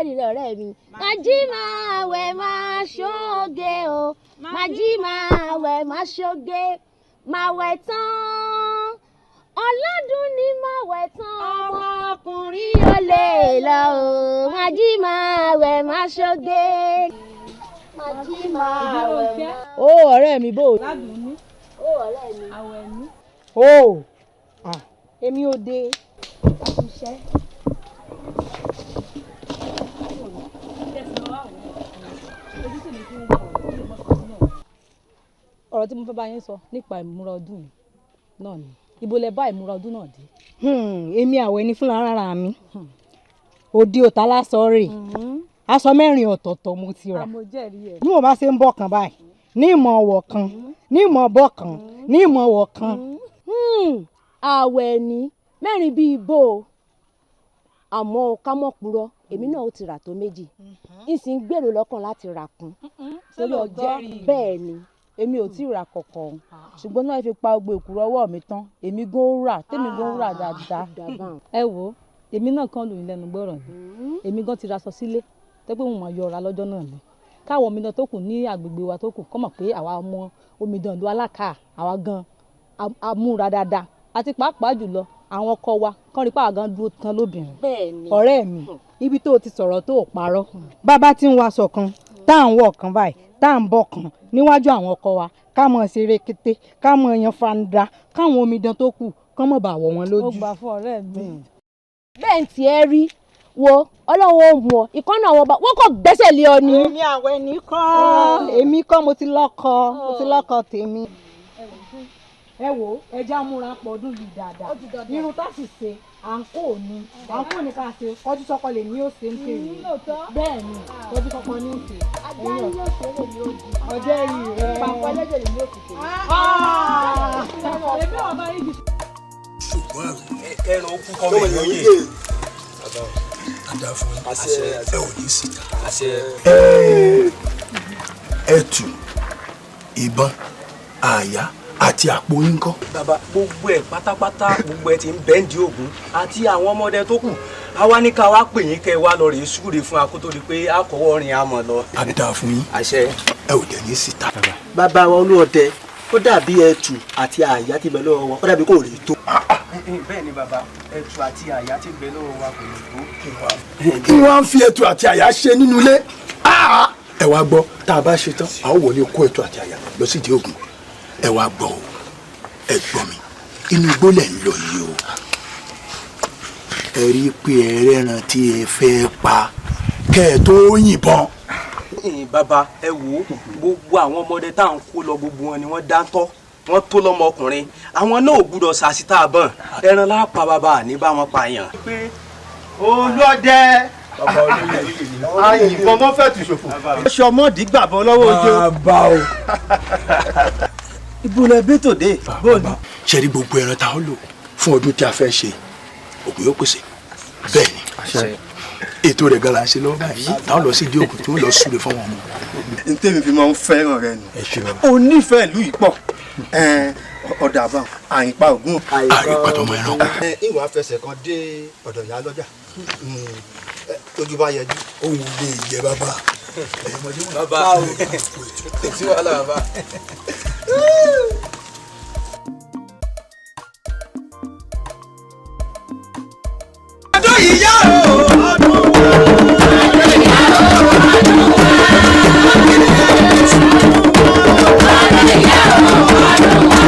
Jẹ́rìí rẹ̀, ọ̀rẹ́ mi. Máa jí máa wẹ̀ máa ṣoge o, máa jí máa wẹ̀ máa ṣoge, máa wẹ̀ tán. Ọlọ́dún ni máa wẹ̀ tán. Ọmọkùnrin ò lè lọ o. Máa jí máa wẹ̀ máa ṣoge. Máa jí máa wẹ̀ máa. Ó ọ̀rẹ́ mi bò. Ládùúní. Ó ọ̀rẹ́ mi. Àwẹ̀ní. Ó èmi ò dé. Àkùṣẹ́. Ọ̀rọ̀ tí mo fẹ́ bá yín sọ nípa ìmúra ọdún yìí náà ni, ibo lẹ bá ìmúra ọdún náà dé? Èmi Àwẹ̀ní fúnra rárá mi. Òde òtá lásọ rè. Aṣọ mẹ́rin ọ̀tọ̀ọ̀tọ̀ mo ti rà. Àmọ́ jẹ́rìí ẹ̀. Bí mo bá ṣe ń bọ̀ kan báyìí, ní ìmọ̀ ọ̀wọ̀ kan, ní ìmọ̀ ọ̀bọ̀ kan, ní ìmọ̀ ọ̀wọ̀ kan. Àwẹ̀ní mẹ́rin bíi ibo o. Àmọ́ ká mọ̀ purọ́, èmi náà ó ti rà tó méjì. N sì ń gbèrò lọ́kàn láti rà kún. Torí ọjọ́ bẹ́ẹ̀ ni. Èmi ò tí ì rà kọ̀ọ̀kan, ṣùgbọ́n náà fi pa gbogbo èkùrọ́ ọwọ́ mi tán, èmi gan ó rà, tèmi gan ó rà dáadáa. Ẹ wo, èmi náà kàn lù yín lẹ́nu gbọ́rọ̀ ni. Èmi gan ti raṣọ sílé tẹ́ pé mo máa yọra lọ́jọ́ náà ni. Káwọn omidan tó kù ní agbègbè wa tó kù kọ́ mọ̀ pé àwa ọmọ omidan ìlú Alákà, àwa gan amúra dáadáa, àti pàápàá jùlọ àwọn ọkọ wa kán rí pé àwa gan dúró tán lóbìnrin. Bẹ́ẹ̀ni. Ọ̀rẹ́ mi, ibi tó o ti sọ̀rọ̀ tó o parọ́. Bàbá tí ń waṣọ kan, tá à ń wọ̀ kan báyìí, tá à ń bọ̀ kan níwájú àwọn ọkọ wa, ká mọ̀ ṣeré kété, ká mọ̀ yan fanda, káwọn omidan tó kù kán mọ̀ bà wọ̀ wọ́n lójú. Ó gbà fún ọ̀rẹ́ mi. Bẹ́ẹ̀ ń tiẹ̀ rí wo, Ọlọ́run ò mọ̀ ìkànnì àwọn ọba wọn kò gbẹ́sẹ̀ lé ọ ni. Èmi Àwẹ̀ní kọ́, èmi kọ́, mo ti lọ́kọ, mo ti lọ́kọ tèmi. Ẹ wo, ẹja múra pọ̀ ọdún yìí dáadáa. Irun tá sì ṣe, àǹkó ni, àǹkó ni ká ṣe, kọjú sọ́kọ lè ní ó ṣe ń tèmi. Bẹ́ẹ̀ ni, kọjú sọ́kọ ní ó ṣe. Ajá ni yóò ṣe lè ní ó di. Ọjọ́ rí rẹ. Pàpọ̀ ẹlẹ́jẹ̀ lè ní ó ti ṣe. Èmi ò bá yín jù. Ṣùgbọ́n ẹran okú kọ́ mi lóye. Ada fún ẹ ò ní síta. Ẹtù, ìbọn, àyà àti àpò yín kọ́. Bàbá, gbogbo ẹ̀ pátápátá, gbogbo ẹ̀ ti ń bẹ́ǹdì ògún àti àwọn ọmọdé tó kù. Àwa ní ká wá pè yín kẹ́ ẹ wá lọ rèé súre fún wa kó tó di pé a kọ́wọ́ rìn àmọ̀ lọ. A dáa fún yín. Àṣẹ. Ẹ ò dẹ̀ ní síta. Bàbá wa Olúọdẹ, ó dàbí ẹtù àti àyà ti bẹ lọ́wọ́ wa, ó dàbí kò rí tó. Bẹ́ẹ̀ ni bàbá, ẹtù àti àyà ti bẹ lọ́wọ́ wa kò lè tó. Kí wọ́n á fi ẹtù àti àyà ṣe nínú ilé? Ẹ wá gbọ́, tá a bá ṣe tán, a ó wọlé kó ẹtù àti àyà lọ sí ìdí ògún. Ẹ wá gbọ́ o, ẹ gbọ́ mi, inú igbó lẹ̀ ń lọ yìí o. Ẹ rí i pé ẹ rẹ́ran tí ẹ fẹ́ pa kẹ́ ẹ tó yìnbọn. Bàbá, ẹ wo, gbogbo àwọn ọmọdé tá à ń kó lọ, gbogbo wọn ni wọ́n dáńtọ́, wọ́n tó lọ́mọkùnrin, àwọn náà ò gbúdọ̀ ṣàṣìtà àbọ̀n ẹran lápá bàbá àní bá wọn pààyàn. Olúọdẹ, àyìnbọn mọ́ fẹ́ tù ṣòfò. Ṣọmọdì gbàbọ lọ́wọ́ ojú. Bàbá o. Ìbúlẹ̀ bẹ́tò dé. Bàbá, ṣe rí gbogbo ẹran tá a lò fún ọdún tí a fẹ́ ṣe, Ògún yóò pèsè. Bẹ́ẹ̀ ni, ètò rẹ̀ gan la ń ṣe lọ́wọ́ báyìí, táwọn lọ sí ìdí ògùn tí wọ́n lọ súre fún wọn. N tẹ́mi fi máa ń fẹ́ràn rẹ nù. Ẹ ṣe bàbá. O nífẹ̀ẹ́ ìlú yìí pọ̀. Ọ̀dà àbá àyìnpá ògún. Àyìnpá tọmọ ẹranko. Ìwà fẹsẹ̀ kan dé ọ̀dọ̀ ìyá lọ́jà. Tójú bá yẹjú. Òun lè yẹ bàbá. Bàbá o, kò sí wàhálà bàbá. Ọdún yìí yá o, ọdún wa. Ọdún yìí yá o, ọdún wa. Ọdún yìí yá o, ọdún wa.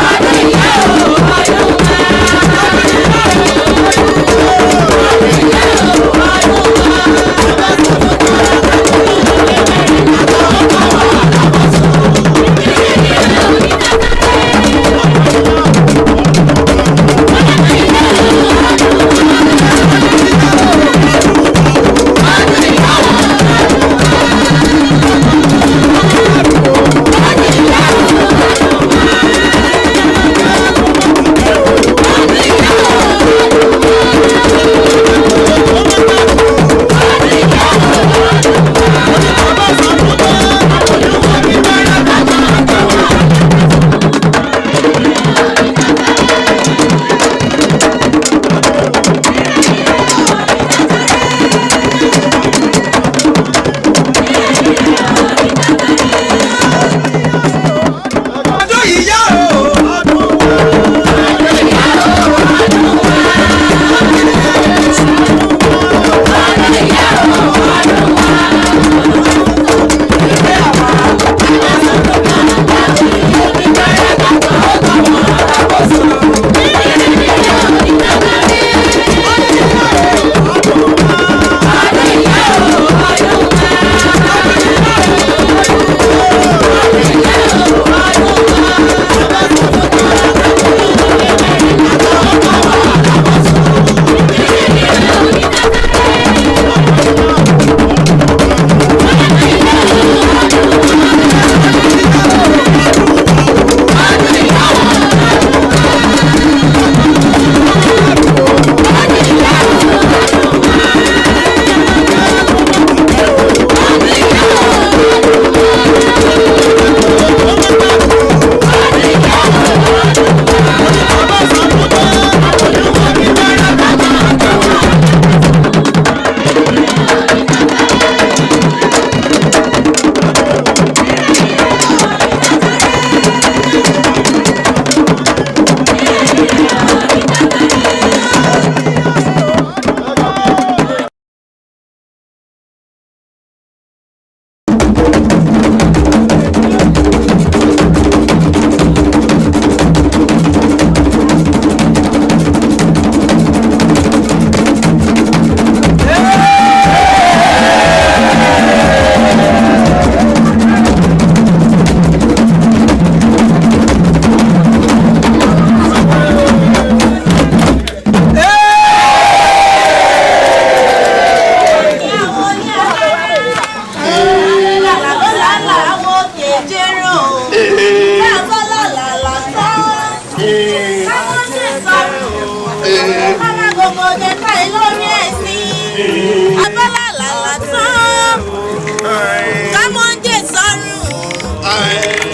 Ọdún yìí yá o.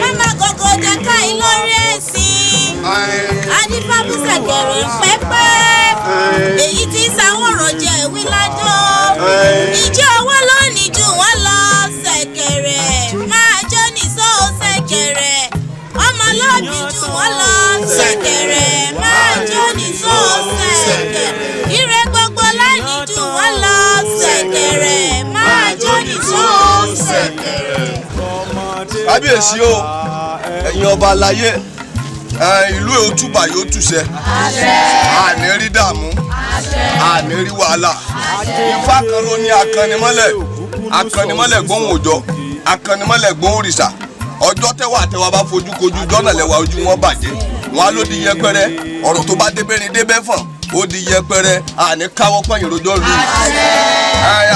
Mama gògó jẹ́ ká ìlórí ẹ̀sìn. Adífábùsẹ̀kẹ̀rẹ̀ pẹ́pẹ́. Èyí tí sáwọ̀rọ̀ jẹ́ ìwí lájọ́. Ìjọ owó lónìí jù wọ́n lọ ṣẹ̀kẹ̀rẹ̀. Máa jó nìṣó ṣẹ̀kẹ̀rẹ̀. Ọmọlóbi jù wọ́n lọ ṣẹ̀kẹ̀rẹ̀. Máa jó nìṣó ṣẹ̀kẹ̀rẹ̀. Ire gbogbo lánìí jù wọ́n lọ ṣẹ̀kẹ̀rẹ̀. Máa jó nìṣó ṣẹ̀kẹ̀rẹ̀. Kábíyèsí o, ẹ̀yin ọba aláyé, ìlú òtúbà yóò túṣẹ, àní rí dààmú, àní rí wàhálà. Ifá kan ló ní akannimọ́lẹ̀, akannimọ́lẹ̀ gbóhùn òjọ́, akannimọ́lẹ̀ gbóhùn òrìṣà. Ọjọ́ tẹ́wà tẹ́wà bá fojú kojú jọ́nà lẹ́wà ojú wọn bàjẹ́, wọn á ló di yẹpẹrẹ. Ọ̀rọ̀ tó bá débẹ́rin débẹ́ fọ̀n ó di yẹpẹrẹ. Àní káwọ́ pọ̀nyìn rojọ́ lù.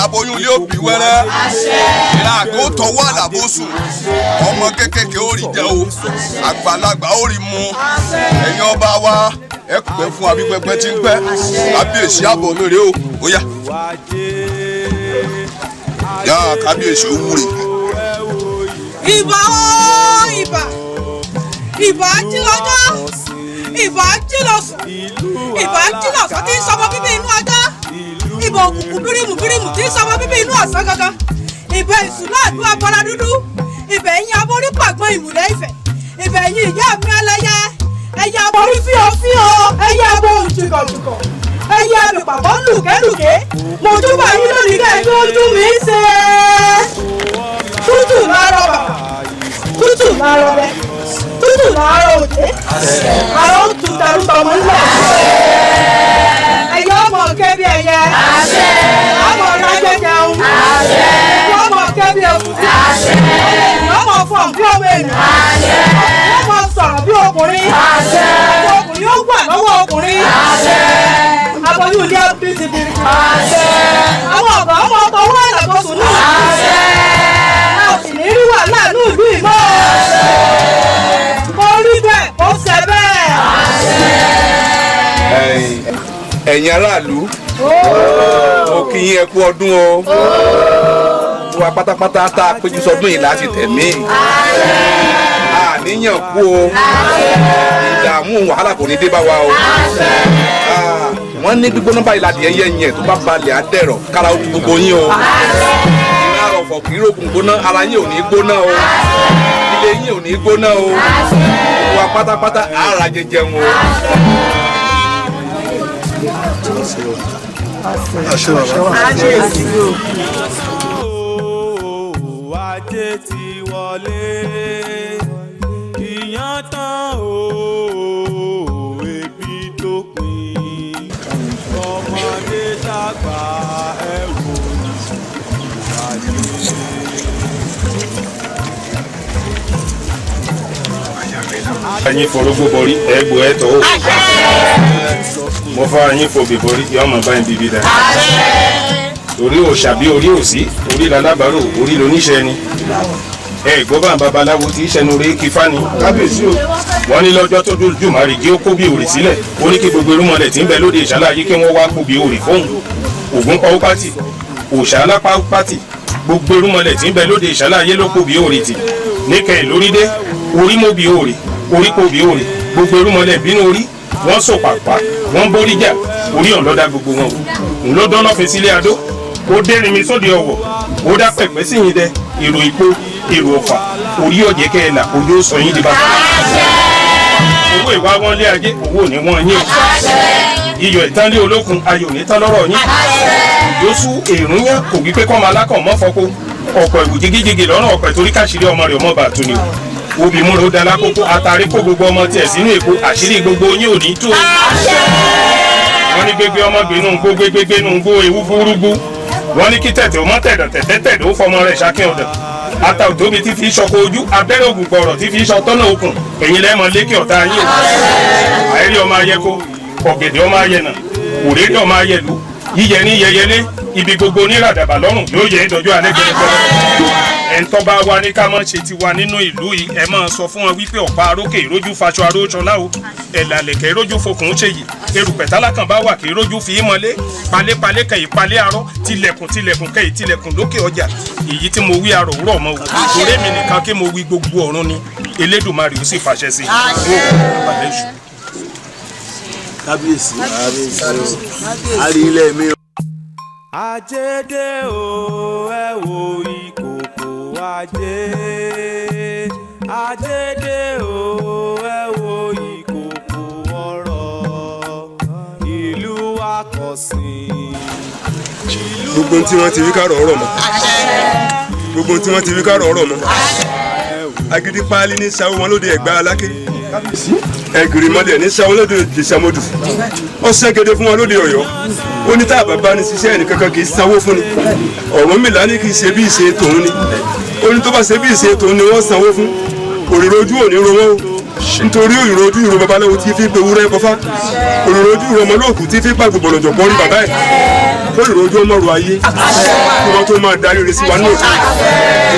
Aboyún ilé òbí wẹ́rẹ́, ìlàgó tọwọ́ àlàbò sùn, ọmọ kékèké ó rí jẹ o, àgbàlagbà ó rí mu. Ẹ̀yin ọba wa ẹ pẹ́ fún abípẹ́pẹ́ tí ń pẹ́. Kábíyèsí àbọ̀ mi rèé o, ó yá yá kábíyèsí ó wúre. Ìbà o, ìbà, ìbà jí lọ́jọ́, ìbà jí lọ́sùn, ìbà jí lọ́sàn tí ń sọmọ bíbí inú ọjọ́, ìbà òkùnkùn bírímù bírímù tí ń sọmọ bíbí inú ọ̀sán gangan, ìbà ìsúláàdú abọ́lá dúdú, ìbà ẹ̀yìn aborí pàgbọ́n ìmùlẹ̀ Ifẹ̀, ìbà ẹ̀yìn ìyá mi ẹlẹ́yẹ, ẹ̀yẹ aborí fíofío, ẹ̀yẹ abo jùkọ̀jùkọ̀, ẹ̀yẹ abìpàbọ̀ lùkẹ́lùkẹ́. Mo júbà yín lónìí kẹ́ ẹ tó ojú mi ṣe. Tútù láàárọ̀ bàbà, tútù láàárọ̀ bẹ, tútù láàárọ̀ òjé, àrò ń tu tẹrú tọmọ ńlẹ̀. Ẹyẹ ọmọ ké bí ẹyẹ, ọmọ rájẹ jẹun, ẹkú ọmọ ké bí eku, ọmọ ènìyàn ọmọ fọ̀n bí ọmọ ènìyàn, ọmọ sọ̀rọ̀ bí ọkùnrin, ọkùnrin ó wà lọ́wọ́ ọkùnrin, aboyún ilé bí ti biri, àwọn ọ̀gá ọmọ ọkọ̀ wọ́n àlàkóso náà, a sì ní rí wàhálà ní ìlú ìmọ̀. Kó rí bẹ́ẹ̀, kó ṣe bẹ́ẹ̀. Ẹ̀yin aráàlú, mo kí yín ẹ kú ọdún o. Wa pátápátá tá a péjú sọdún yìí láti tẹ̀mí àníyàn kú o, ìdààmú wàhálà kò ní dé bá wa o. Wọ́n ní gbígbóná báyìí la dìé yẹn yẹn tó bá balẹ̀ á dẹ̀rọ̀ kára ó tu gbogbo yín o. Ìlà àròfọ̀ kì í rògùn gbóná, ara yín ò ní gbóná o, ilé yín ò ní gbóná o. Wa pátápátá ara jẹjẹun o. Àṣẹ bàbá. Ajé ti wọlé, ìyàn tán o, ebi dópin, ọmọdé dàgbà ẹ wò ajé. Ẹyin forógbó borí ẹgbò ẹ tó o, mo fọ ẹyin fòbì borí yọmọ báyìí bíbí dá torí òòṣà bí orí òsí, orí lalábàárò, orí lóníṣẹ́ ni. Ẹ gbọ́ bá babaláwo tí í ṣẹnu rí kí fani kábíyèsí o. Wọ́n ní lọ́jọ́ tó dójú màrí jí ó kó bí òrì sílẹ̀, ó ní kí gbogbo irúnmọlẹ̀ tí ń bẹ lóde ìṣáláyé kí wọ́n wá kó bí òrì fóun. Ògún pa ó pátì, òòṣà alápá ó pátì, gbogbo irúnmọlẹ̀ tí ń bẹ lóde ìṣáláyé ló kó bí òrì tì. Níkẹyìn lórí dé orí mọ́ bí òrì, orí kó bí òrì, gbogbo irúnmọlẹ̀ bínú orí, wọ́n sọ pàpà, wọ́n borí jà, orí ọ̀lọ́dà gbogbo wọn o. Ńlọdọ́ lọ́fin sílé adó, ó dérin mi sóde ọ̀wọ̀, ó dá pẹ̀pẹ́ sí yín dẹ, èrò ìpo, èrò ọ̀fà, orí ọ̀jẹ̀ kẹ́ẹ̀là, ojú ó sọ yín di bàbá. Owó ìwà wọn lé ajé, owó ò ní wọ́n yín o. Iyọ̀ ìtànlé olókun, ayọ̀ ní tán lọ́rọ̀ yín. Òjò sú èrún yán, kò wí pé kọ́ máa lákàn mọ́ fọ́kó. Ọ̀pọ̀ ìwù jigijigi lọ́rùn ọ̀pẹ̀ torí káṣírí ọmọ rẹ̀ ọmọ bàtú ni o. Obì múra ó dala kókó, àtàrí kó gbogbo ọmọ tiẹ̀ sínú èkó, àṣírí gbogbo yín ò ní tú o. Wọ́n ní gbégbé ọmọ gbénú gbó, gbégbé gbénú gbó, ewu fúrúgbú. Wọ́n ní kí tẹ̀tẹ̀ ọmọ tẹ̀dọ̀ tẹ̀tẹ̀ tẹ̀dọ̀ ó fọmọ rẹ̀ ṣákẹ́ ọ̀dọ̀. Ata òtóbi tí fi ṣọkọ ojú, abẹ́rẹ́ ògùn gbọ̀rọ̀ tí fi ṣọtọ́nà okùn, ẹ̀yin lẹ́mọ lékè ọ̀tá yín o. Àìrí ọmọ ayẹko, ọ̀gẹ̀dẹ̀ ọmọ ayẹnà, òréré ọmọ ayẹlú, Yíyẹ ní yẹyẹlé, ibi gbogbo oníràdàbà lọ́rùn yóò yẹ ìdọ́jú alẹ́ gẹ́gẹ́. Ẹ̀ńtọ́ bá wa ní ká má ṣe tiwa nínú ìlú yìí, ẹ máa sọ fún wọn wípé ọ̀pá arókè ìrójú faṣọ aróṣọlá o, ẹ̀làlẹ̀kẹ̀ ìrójú fokùn ṣe yìí, erùpẹ̀ tálákàn bá wà kí ìrójú fi í mọ́lé, palépalé kẹ̀ ìpalé arọ́, tilẹ̀kùn tilẹ̀kùn kẹ̀ ìtilẹ̀kùn lókè ọjà. Èyí tí mo wí arọ̀ òwúrọ̀ mọ́ o, torí èmi nìkan kí mo wí gbogbo ọ̀run ni, Elédùmarè ó sì fàṣẹ sí i. Kábíyèsí, a rí ilé mi. Ajé dé o, ẹ wo ìkòkò ajé. Ajé dé o, ẹ wo ìkòkò ọrọ̀. Ìlú wa kò sìn. Gbogbo tí wọ́n ti rí kárọ̀ ọ̀rọ̀ mọ́. Gbogbo tí wọ́n ti rí kárọ̀ ọ̀rọ̀ mọ́. Agídí páálí ní sáwó wọn lóde Ẹ̀gbá Aláké. Ẹ̀gìrì mọ́lẹ̀ ní sáwó lóde Ìjẹ̀ṣàmọ́dù. Ọ̀sẹ̀ gẹ́gẹ́ fún wọn lóde Ọ̀yọ́. Ó ní tá a bàbá ní ṣiṣẹ́ ẹnì kankan kì í sanwó fún ni. Ọ̀rúnmìlà ní kì í ṣe bí ìṣe tòun ni. Ó ní tó bá ṣe bí ìṣe tòun ni wọ́n sanwó fún. Òrìrò ojú ò ní ro wọ́n o. Nítorí òrìrò ojú ìró babaláwo tí fi pe ewúrẹ́ kọfá. Òrìrò ojú ìró ọmọlóòkú tí fi pàgbò bọ̀lọ̀jọ̀ pọ̀ ní bàbá ẹ̀. Òrìrò ojú ọmọ ro ayé. Kí wọ́n tó máa darí rẹ̀ sí wa ní òkú.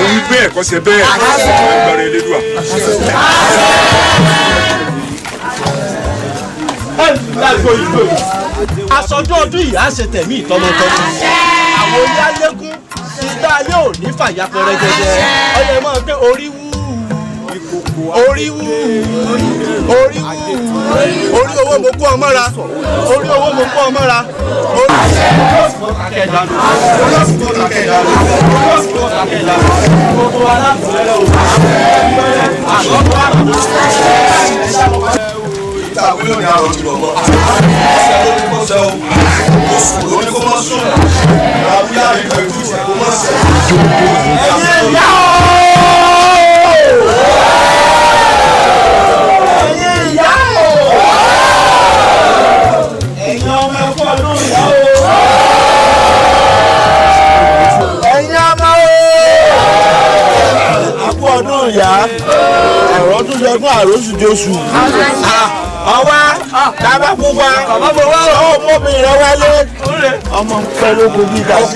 Orí bẹ́ẹ̀ kọ́ ṣe bẹ́ẹ̀. Agbára Elédùà. Aṣojú ọdún yìí á ṣe tẹ̀mí ìtọmọtọmọ. Àwọn orí alẹ́kún ìgbà ayé ò ní fàyà pẹrẹgẹdẹ. Ọyẹ máa gbé orí wú, orí wú, orí wú, orí owó mo kó ọmọ ra, orí owó mo kó ọmọ ra. Ìtàwé lónìí àrùn ti rọ̀ mọ́. Ọ̀sẹ̀ ló ní kó sẹ́ o. Oṣù ló ní kó mọ́ sùn. Àbúyá ìgbà ìtúsí kó mọ́ sẹ́. Ẹ̀yin ìyá o! Ẹ̀yin ìyá o! Ẹ̀yin ọmọ ẹ̀kọ́ ọdún ìyá o! Ẹ̀yin ọmọ o! Àkú ọdún ìyá. Ọ̀rọ̀ tún jọdún àròsù josù. Ọwá dábàá pupa ọmọbìnrin rẹ wálé ọmọ pẹ́ ló kó bí gàdí.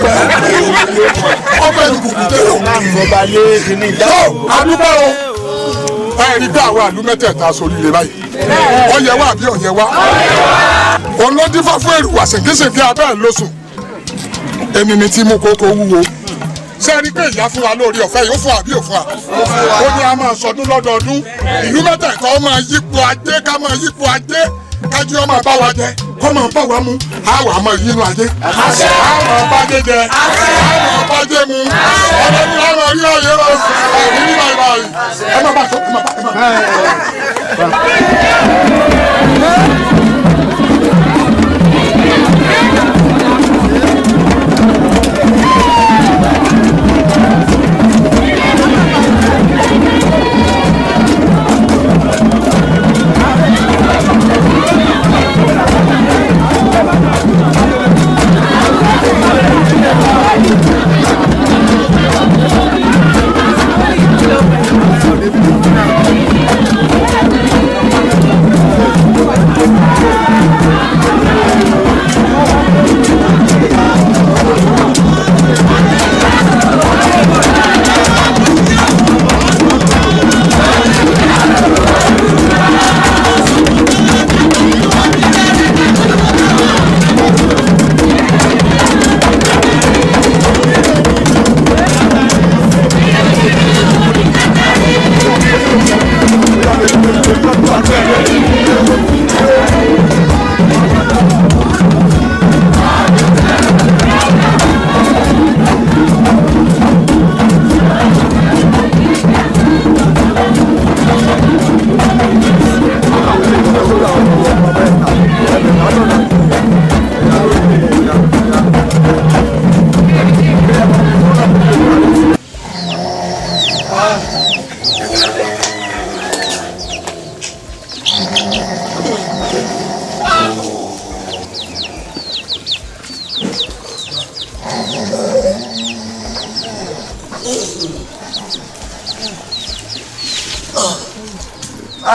Ọmọ ìlú kùkù tó yọ. Náà mo bá lé kíní ìdáhùn. Adúgbò o, ẹ rí bí àwọn àlú mẹ́tẹ̀ẹ̀ta sórí ilé báyìí. Ọyẹ wá àbí ọyẹ wá. Olódífá fún èrùwà ṣègéṣègé abẹ́ ẹ̀ lóṣù. Èmi ni tí mú kókó wúwo. Ṣé ẹ rí pé ìyá fún wa lórí ọ̀fẹ́ yìí ó fún wa àbí ò fún wa? Ó ní a máa sọdún lọ́dọọdún. Ìlú mẹ́tẹ̀ẹ̀ta ó máa yípo ajé ká máa yípo ajé. Kájú ọmọ bá wa jẹ, kọ́ máa bá wa mu, á wà máa yínú ajé. Á máa bá jẹ jẹ, á máa bá jẹ mu. Ọlọ́run á máa rí ọ̀yẹ́ rọ, ẹ̀rí ní báyìí báyìí. Ẹ má bá a sọ, ẹ má bá ẹ má bá.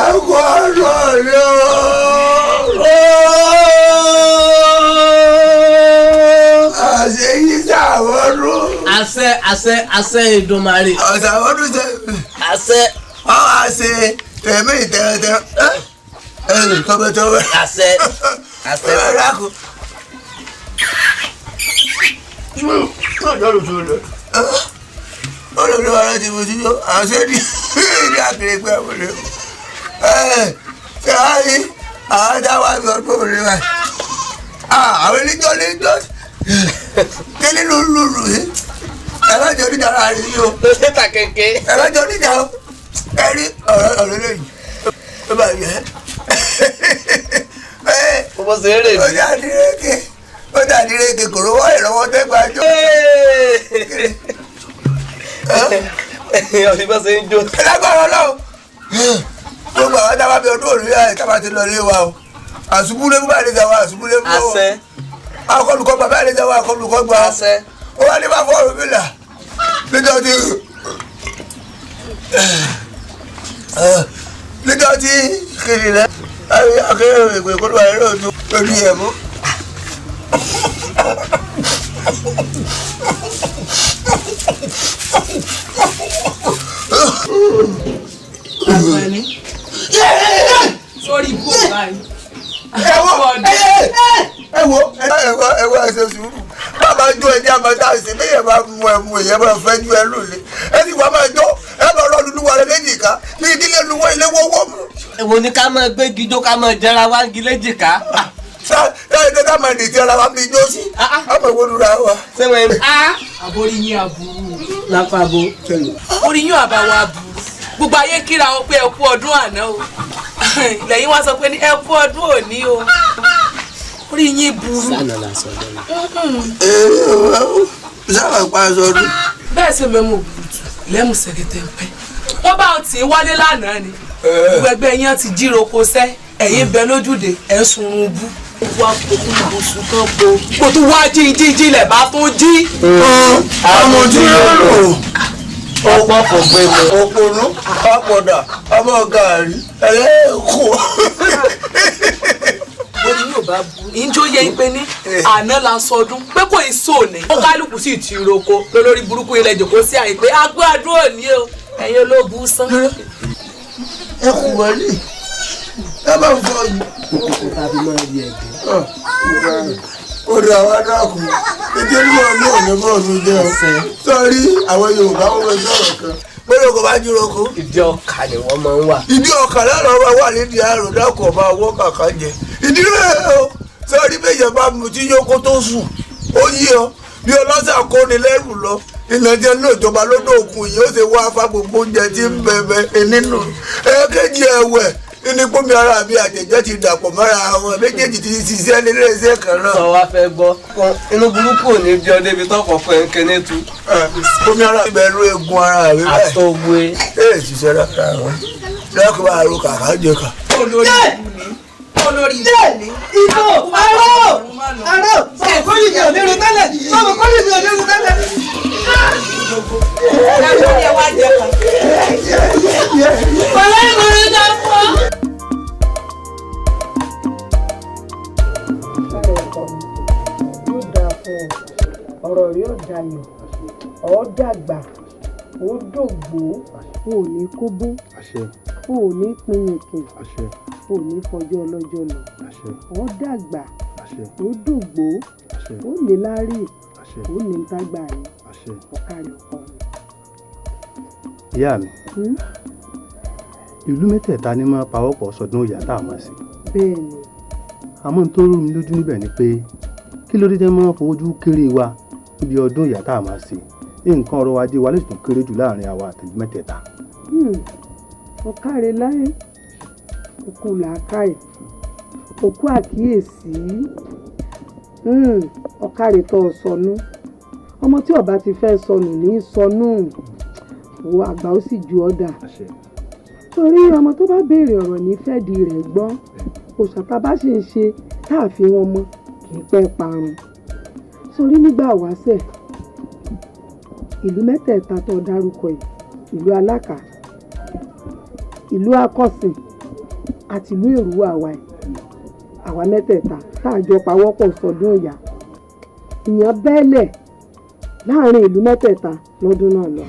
Agbọ́dọ̀ yóò. Àṣẹ àṣẹ Èdùmàrè. Ọ̀sà ọdún ṣe. Àṣẹ. Ọ àṣẹ tẹ̀mí tẹ̀tẹ̀ ẹ̀ tọ́bẹ̀tọ́bẹ̀. Àṣẹ àṣẹ. Olùdó ara ti mo ti yọ àṣẹ ní ní àkèrègbè àwòrán ẹ ṣe á rí àwọn táwa sọ tó rí wa àwọn oníjọ níjọ kí ló lùlù yìí ẹ má jẹ oníjà ara rí yìí o ẹ má jẹ oníjà o ẹ rí ọ̀rọ̀ ọ̀rọ̀ lẹ́yìn ó bá yẹ ẹ bó ṣe é rè ó dà dírẹ́kẹ̀ ó dà dírẹ́kẹ̀ kò rówó ìrànwọ́ tẹ́gbàá jọ. Ọ̀sìn bá ṣe ń jó. Lágbára Ọlọ́run gbogbo àwọn táwa bí ọdún òrùlé àyè táwa ti lọ ilé wa o àṣubúlé bá lè jà wa àṣubúlé bó Àṣẹ. Akọlùkọ gbà bá lè jà wa akọlùkọ gbà. Àṣẹ. Ó wá ní bá fọ́ọ̀rù mi là nítorí nítorí kiri rẹ akérò ìpè kó ló wà lórí ojú lórí ẹ̀ mú. Àgbẹ̀ni. Sórí ibú ò báyìí. Ẹ wo ẹ wo ẹ wo ẹ ṣe sùúrù bàbá jó ẹni àmọ́ tá a ṣe léyìn bá mú ẹ mú èyẹ bá fẹ́ ju ẹ lóle ẹ sì wá máa jó ẹ lọ rọ lulúwa rẹ léjìká ní ìdílé luwọ ilé wọ́wọ́ mu. Èwo ni ká máa gbé gijó ká máa jẹra wá ń gi léjìká. Ṣáà ká máa nìtí ara wa bí ijó sí àmọ́ ìwọ lura wa. Sẹ́wọ̀n Àbórí yín aburú. lápá bo. Orí yín àbáwọ̀ aburú. Gbogbo ayé kíra wọn pé ẹ kú ọdún àná o. Lẹ́yìn wá sọ pé ní ẹ kú ọdún òní o. Orí yín burú. Sànà la sọ lọ́nà. Sábà pa aṣọ ọdún. Bẹ́ẹ̀ sì mẹ́mu òbúrútù lẹ́mú sẹ̀kẹ̀tẹ̀ ń pẹ́. Wọ́n bá wọn tì í wálé lánàá ni. Gbogbo ẹgbẹ́ yẹn ti jíro ko sẹ́. Ẹ̀yin bẹ lójúde ẹ̀ ń sunrun bú. Wá kókó ibùsùn kan bo. Mo tún wá jí jí jí ilẹ̀ bá tún jí. Àmọ̀ tí ó lò. Ọ̀pọ̀ kò gbé mi. Òpònú ọ̀pọ̀dà ọmọ gàrí ẹlẹ́ẹ̀kọ́. Orí yóò bá bu. Ìjọ yẹ pé ní àná la sọdún pé kò í sóòní. Ó kálukú sì ti roko lólórí burúkú ilẹ̀ jòkó sí àyè pé agbó àdúrà òní o ẹ̀yin olóògùn sán. Ẹ kú wọlé ẹ bá ń fọ yìí. Kókó tàbí máa rí ẹ̀gẹ́. Odò àwọn adákùn nítorí wọn mú òní bọ́ọ̀lù jẹ́ ọ. Sọ́rí àwọn Yorùbá wọn fẹ́ sọ̀rọ̀ kan. Bóyá kò bá dúró kó. Ìdí ọkà ni wọ́n máa ń wà. Ìdí ọkà lọ́rọ̀ wa wà nídìí àrùn dákọ̀ ọba owó kàkà jẹ. Ìdí rẹ̀ o sọ́rí méje bá mu tí yókó tó sùn. Ó yí ọ bí ọlọ́sà kó ni lẹ́rù lọ. Ìnàjẹ ní ìjọba lódò òkun yìí ó ṣe wá fá gbogbo oúnjẹ tí ń bẹ̀bẹ̀ nínú. Ẹ̀ẹ́kejì ẹ̀wẹ̀ ní pómi ara mi àjẹjẹ ti dàpọ̀ mọ́ra àwọn méjèèjì ti ṣiṣẹ́ nílé iṣẹ́ kan náà. Sọ wá fẹ́ gbọ́ inú burúkú ò ní bí ọ débi tọkọ̀ fún ẹ kéne tu. Pómi ara mi bẹ̀rù egun ara mi báyìí. Àtọ̀gbé. Ee ṣiṣẹ́ lára wọn. Lọ́kùnrin bá ro kàkà jẹ kà. Olórí ìlú ni. Olórí ìlú ni. Ibo aró aró sọ̀rọ̀ kọ́lì mi ò ní ru tẹ́lẹ̀ sọ̀rọ̀ kọ́lì mi ò ní ru tẹ́lẹ̀. Ọlọ́run ló dá fún ọ. Yóò dáa fún ọ, ọ̀rọ̀ rẹ ó dayọ̀, ọ dàgbà, ó dògbó, o ò ní kóbó, o ò ní pinyìnkìn, o ò ní fọjọ́ ọlọ́jọ́ lọ, ọ dàgbà, ó dògbó, ó ní láárí, ó ní tágbà yìí, ọ̀kàrí ọkọ mi. Ìyá mi, ìlú mẹ́tẹ̀ẹ̀ta ni máa pawọ́pọ̀ sọdún ìyá tá a máa ṣe. Bẹ́ẹ̀ ni. Àmọ́ n tó rú mi lójú níbẹ̀ ni pé kí ló dé tẹ́ máa fojú kéré wa níbi ọdún ìyá tá a máa ṣe, nǹkan ọrọ̀ ajé wa lè tún kéré jù láàrin àwa àti ìlú mẹ́tẹ̀ẹ̀ta. Ọ̀kàrẹ̀ láyé, òkú làákàyè, òkú àkíyèsí, ọ̀kàrẹ̀ tó sọnù, ọmọ tí ọba ti fẹ́ sọnù ní sọnù, wo àgbà ó sì ju ọ̀dà. Torí ọmọ tó bá béèrè ọ̀rọ̀ ní fẹ́ẹ̀dì rẹ̀ gbọ́, òòṣà tá a bá sì ń ṣe tá a fi wọn mọ kì í pẹ́ parun. Sórí nígbà wáṣẹ̀, ìlú mẹ́tẹ̀ẹ̀ta tó dárúkọ yìí, ìlú Alákà, ìlú Akọ̀sìn àti ìlú Èrúwà àwa yìí, àwa mẹ́tẹ̀ẹ̀ta tá a jọ pawọ́pọ̀ sọdún ìyá. Ìyàn bẹ́ẹ̀lẹ̀ láàrin ìlú mẹ́tẹ̀ẹ̀ta lọ́dún náà lọ.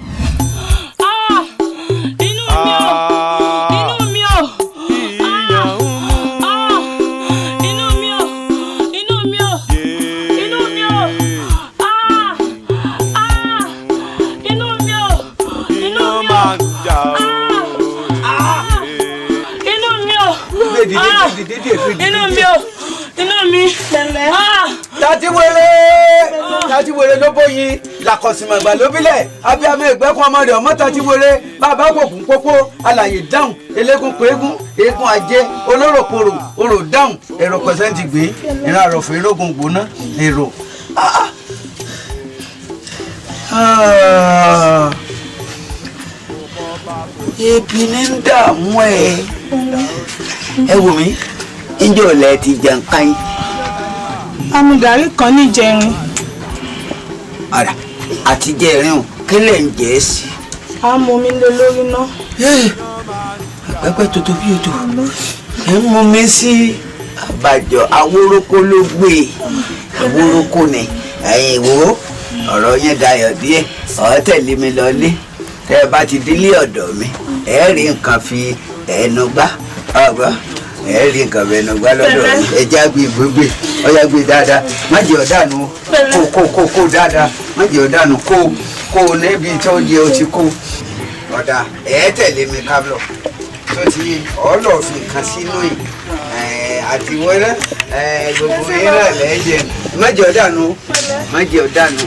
Inú mi ò, inú mi ò, inú mi ò, inú mi ò, inú mi ò, inú mi ò, inú mi ò, inú mi ò, inú mi ò, inú mi. Tati wéré, tati wéré ló bóyin làkọ̀sìmọ̀gbà lóbílẹ̀ abiyamọ ìgbẹ́kun ọmọ rẹ̀ ọmọ tati wéré bàbá kòkun pópó alàyè dáhùn eléégún péégún eégún ajé olóròporò orò dáhùn èrò pẹ̀sẹ́ǹtì gbé ìran àròfò irógun gbóná èrò. Ebi ní ń dààmú ẹ. Ẹ wò mí, ǹjẹ́ ọ̀la ẹ ti jẹun káyín? Amúdarí kan níjẹrin. Ara àti jẹ ìrìn o, kí lè ń jẹ ẹ́ sí? A mú omi lé lórí ná. Pẹ́pẹ́ tuntun bí odò. Ẹ ń mú mi sí àbàjọ awórókó ló gbé e. Awórókó ni. Ẹ̀yin wo ọ̀rọ̀ yẹn dayọ̀ díẹ̀, ọ̀ tẹ̀lé mi lọlé. Tẹ́ ẹ bá ti délé ọ̀dọ̀ mi, ẹ rí nǹkan fi ẹnu gbá. Ọ̀gbọ́n ẹ rí nǹkan fi ẹnu gbá lọ́dọ̀ mi. Ẹ já gbé gbégbé, ọ̀yá gbé dáadáa. Má jẹ́ ọ̀dànù kó kó kó kó dáadáa. Má jẹ́ ọ̀dànù kó kó níbi tó yẹ o ti kó. Ọ̀dà ẹ tẹ̀lé mi ká lọ. Tó ti ọ̀ọ́lọ̀ fi nǹkan sínú yìí. Àti wẹ́rẹ́ gbogbo yín náà lẹ́jẹ̀. Má jẹ́ ọ̀dànù, má jẹ́ ọ̀dànù,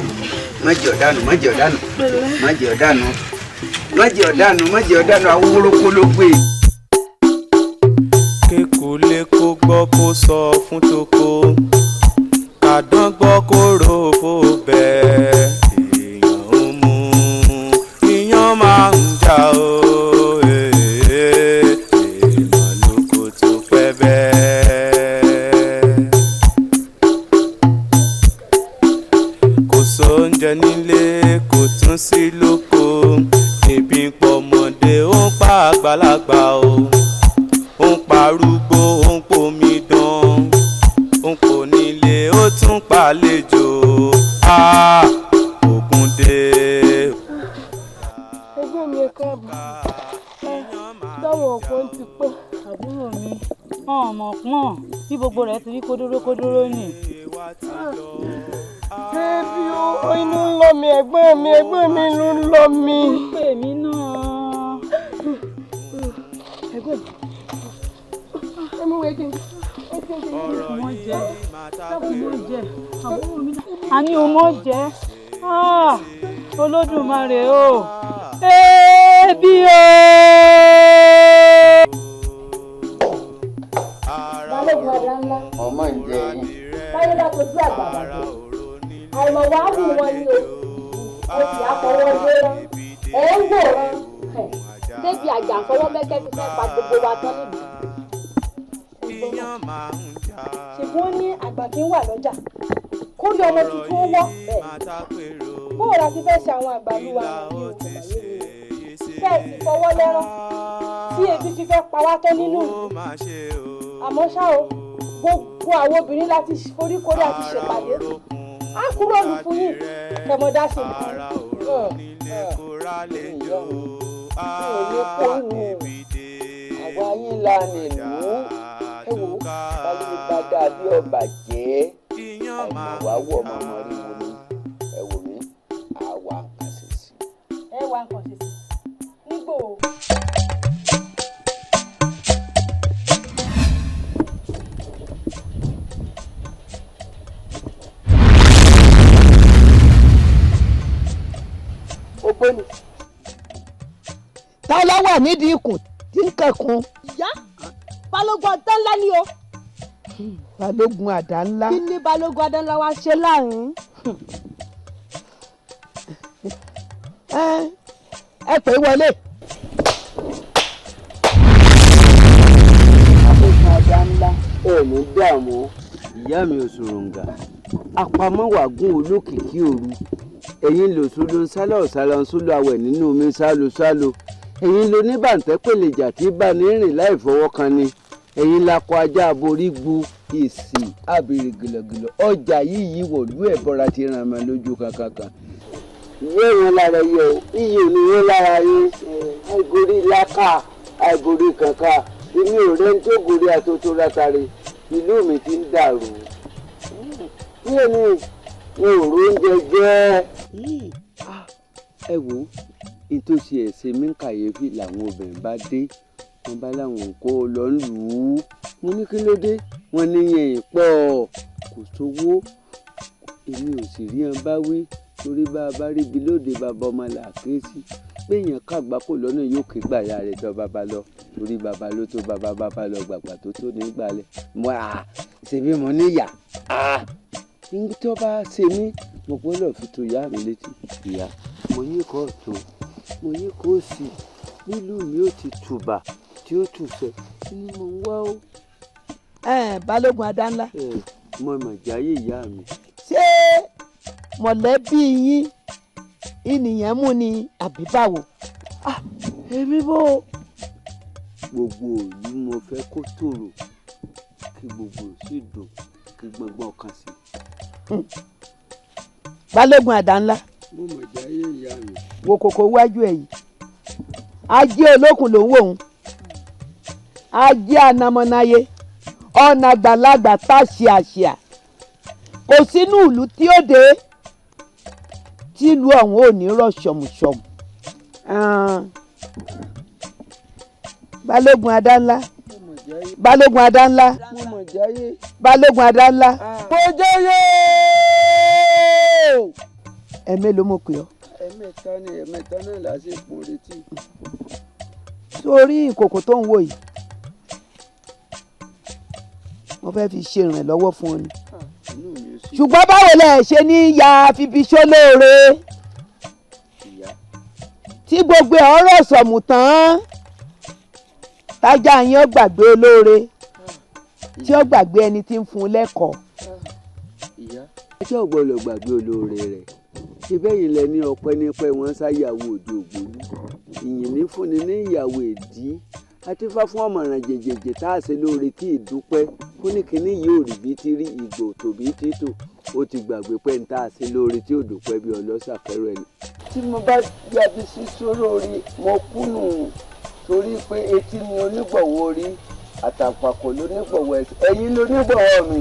má jẹ́ ọ̀dànù, má jẹ́ ọ̀dànù, má jẹ́ ọ̀dànù, má jẹ́ ọ̀dànù, má jẹ́ ọ̀dànù, awórókó ló gbé. Kékulé kó gbọ́ kó sọ fún toko, kàdán gbọ́ kó rò fó bẹ́ẹ̀. Èèyàn ń mú iyán máa ń jà o, èèmọ̀ lóko tó pẹ́ bẹ́ẹ̀. Kò sóúnjẹ nílé, kò tún sí lóko, ebi ń pọ̀ ọmọdé ó ń pa àgbàlagbà o, ó ń parúgbó ó ń pomi dán, ó ń pò nílé ó tún pàlejò. Ògùn dé. Ẹgbẹ́ mi káàbọ̀, táwọn ọ̀pọ̀ ń ti pẹ́. Àbúrò mi, ọmọ pọ́n bí gbogbo rẹ̀ ti rí kódóró kódóró nì. Bébí o, inú ń lọ mi, ẹ̀gbọ́n mi, ẹ̀gbọ́n mi ló ń lọ mi. Pè mí náà. Ẹ̀gbọ́n mi, ẹ mú wẹ́gẹ́ Mọ jẹ, dákun mọ jẹ, àbúrò mi náà. Àní o mọ jẹ, Olódùmarè o, ebi o. Balógun ọ̀dà ńlá. Ọmọ ń jẹ yín. Báyé bá tojú àgbà bàjẹ́. Àìmọ̀ wàá wù wọn ni o. Ó sì á fọwọ́ lé rán. Ẹ̀ ń wòran. Débi àjà fọwọ́ mẹ́kẹ́ fi fẹ́ pa gbogbo wa tán níbi. Ṣùgbọ́n ní àgbà kí ń wà lọ́jà kó rí ọmọ tuntun ó wọ́ bẹ́ẹ̀. Bóò la ti fẹ́ ṣe àwọn àgbàlúwa wọ̀nyí o, kò mà yé mi o. Tẹ́ ẹ sì fọwọ́ lẹ́rán tí ebi fi fẹ́ pa wá tán nínú ìlú. Àmọ́ ṣá o, gbogbo àwọn obìnrin láti foríkorí àti ṣèpàdé. Á kúrò lù fún yín kẹmọ dá sí i. Àwa yín la nílùú ẹ wò ó, báyìí bá dàbí ọba jẹ́ àìmọ̀ wá wọ̀ ọmọ ọmọ rí wo ni ẹ wò mí, àwa nǹkan ṣe sí. Ẹ wá nǹkan ṣe sí nígbò ó. Ògbóni. Ta ló wà nídìí ikùn tí ń kẹkùn? Ìyá, Balógun ọ̀dá ńlá ni o. Balógun àdá ńlá. Kí ni Balógun àdá ńlá wá ṣe láàrin? Ẹ pè é wọlé. Balógun àdá ńlá. Ẹ ní dààmú. Ìyá mi ò sòròǹgà, apamọ́wàgún olókìkí òru. Ẹ̀yin lòsùlù ń sálọ̀ ọ̀sálọ̀ ń sólù awẹ̀ nínú omi sálo sálo. Ẹ̀yin lo ní bàǹtẹ́ pèlèjà tí bá ní rìn láì fọwọ́ kan ni. Ẹ̀yin lakọ ajá aborí gbu Èsì àbèrè gìlọ̀gìlọ̀ ọjà yìí wọ̀lú ẹ̀ bọ́ra ti ràn mọ́ lójú kankankan. Ìwé ìran lára yẹ o, iyì ò ní yẹn lára yín. Àìgorí láká, àìgorí kankan. Èmi ò rẹ́ni tó gorí àtótó látàrí. Ìlú mi ti ń dàrú. Bí èmi mi ò róúnjẹ jẹ. Ẹ wo, n tó ṣe ẹ̀sìn mi ń kàyéfì làwọn obìnrin bá dé. Wọ́n bá láwọn kó lọ ń lù ú. Mo ní kí ló dé? Wọ́n ní yẹn pọ̀, kò sówó. Èmi ò sì rí wọn bá wí torí bá a bá ríbi lóde bàbá ọmọ là ké sí. Péèyàn kàgbá kò lọ́nà yóò ké gbà ya rẹ̀ tọ́ bàbá lọ torí bàbá ló tó bàbá bàbá lọ gbàgbà tó tó ní gbalẹ̀. Mo à ṣèbí mo níyà à ní tó bá ṣe mí mo gbọ́dọ̀ fi tó ìyá mi létí. Ìyá mo yí kọ́ ọ̀tún mo yí kó sí nílùú mi ó ti tùbà tí ó tùsẹ̀ ni mo ń wá o. Ẹ Balógun Adánlá. Mo mọ̀ jáyé ìyá mi. Ṣé mọ̀lẹ́bí yín ìnìyàn mú ni àbí báwo? Èmi bò. Gbogbo ìlú mo fẹ́ kó tòrò kí gbogbo sì dùn kí gbọ̀ngbọ̀n kan sí. Balógun Adánlá. Mo mọ̀ jáyé ìyá mi. Wo kòkó wájú ẹ̀ yìí. Ajé olókùn ló ń wò ó. Ajé anamọ́náyé ọ̀nà àgbàlagbà tá ṣìàṣìà kò sínú ìlú tí ó dé tí ìlú ọ̀hún ò ní rọ̀ ṣọ̀mùṣọ̀mù. Balógun Adánlá. Balógun Adánlá. Balógun Adánlá. Mo jáyé. Ẹ̀mélòó mo pè ọ́. Ẹ̀mẹ́ta ni ẹ̀mẹ́ta náà lásìkò retí. Sórí ìkòkò tó ń wò yìí mo fẹ́ fi ṣe ìrànlọ́wọ́ fún ọ ni. Ṣùgbọ́n báwo lẹ ṣe ní ya fibiṣó lóore tí gbogbo ọ̀rọ̀ sọ̀mù tán tájà yín ó gbàgbé olóore tí ó gbàgbé ẹni tí ń fún un lẹ́kọ̀ọ́. Ìyá ẹjọ́ gbọ́dọ̀ gbàgbé olóore rẹ̀ ṣe bẹ́yìn lẹ ní ọpẹ́ nípẹ́ wọn ṣàyàwó òde ògbólú ìyìn ní fúnni ní ìyàwó èdí àti fá fún ọmọràn jẹjẹjẹ tá a ṣe lóore tí ìdúpẹ́ fún ní kinní yìí ò rí bí ti rí ìgbò tòbí títò ó ti gbàgbé pé ń tá a ṣe lóore tí ò dúpẹ́ bí ọlọ́ṣà kẹrù ẹni. Tí mo bá yàbí sí sórí mo kúnnù torí pé etí ni onígbọ̀wọ́ orí àtàpàkò lónígbọ̀wọ́ ẹsẹ̀ ẹ̀yin lónígbọ̀wọ́ mi.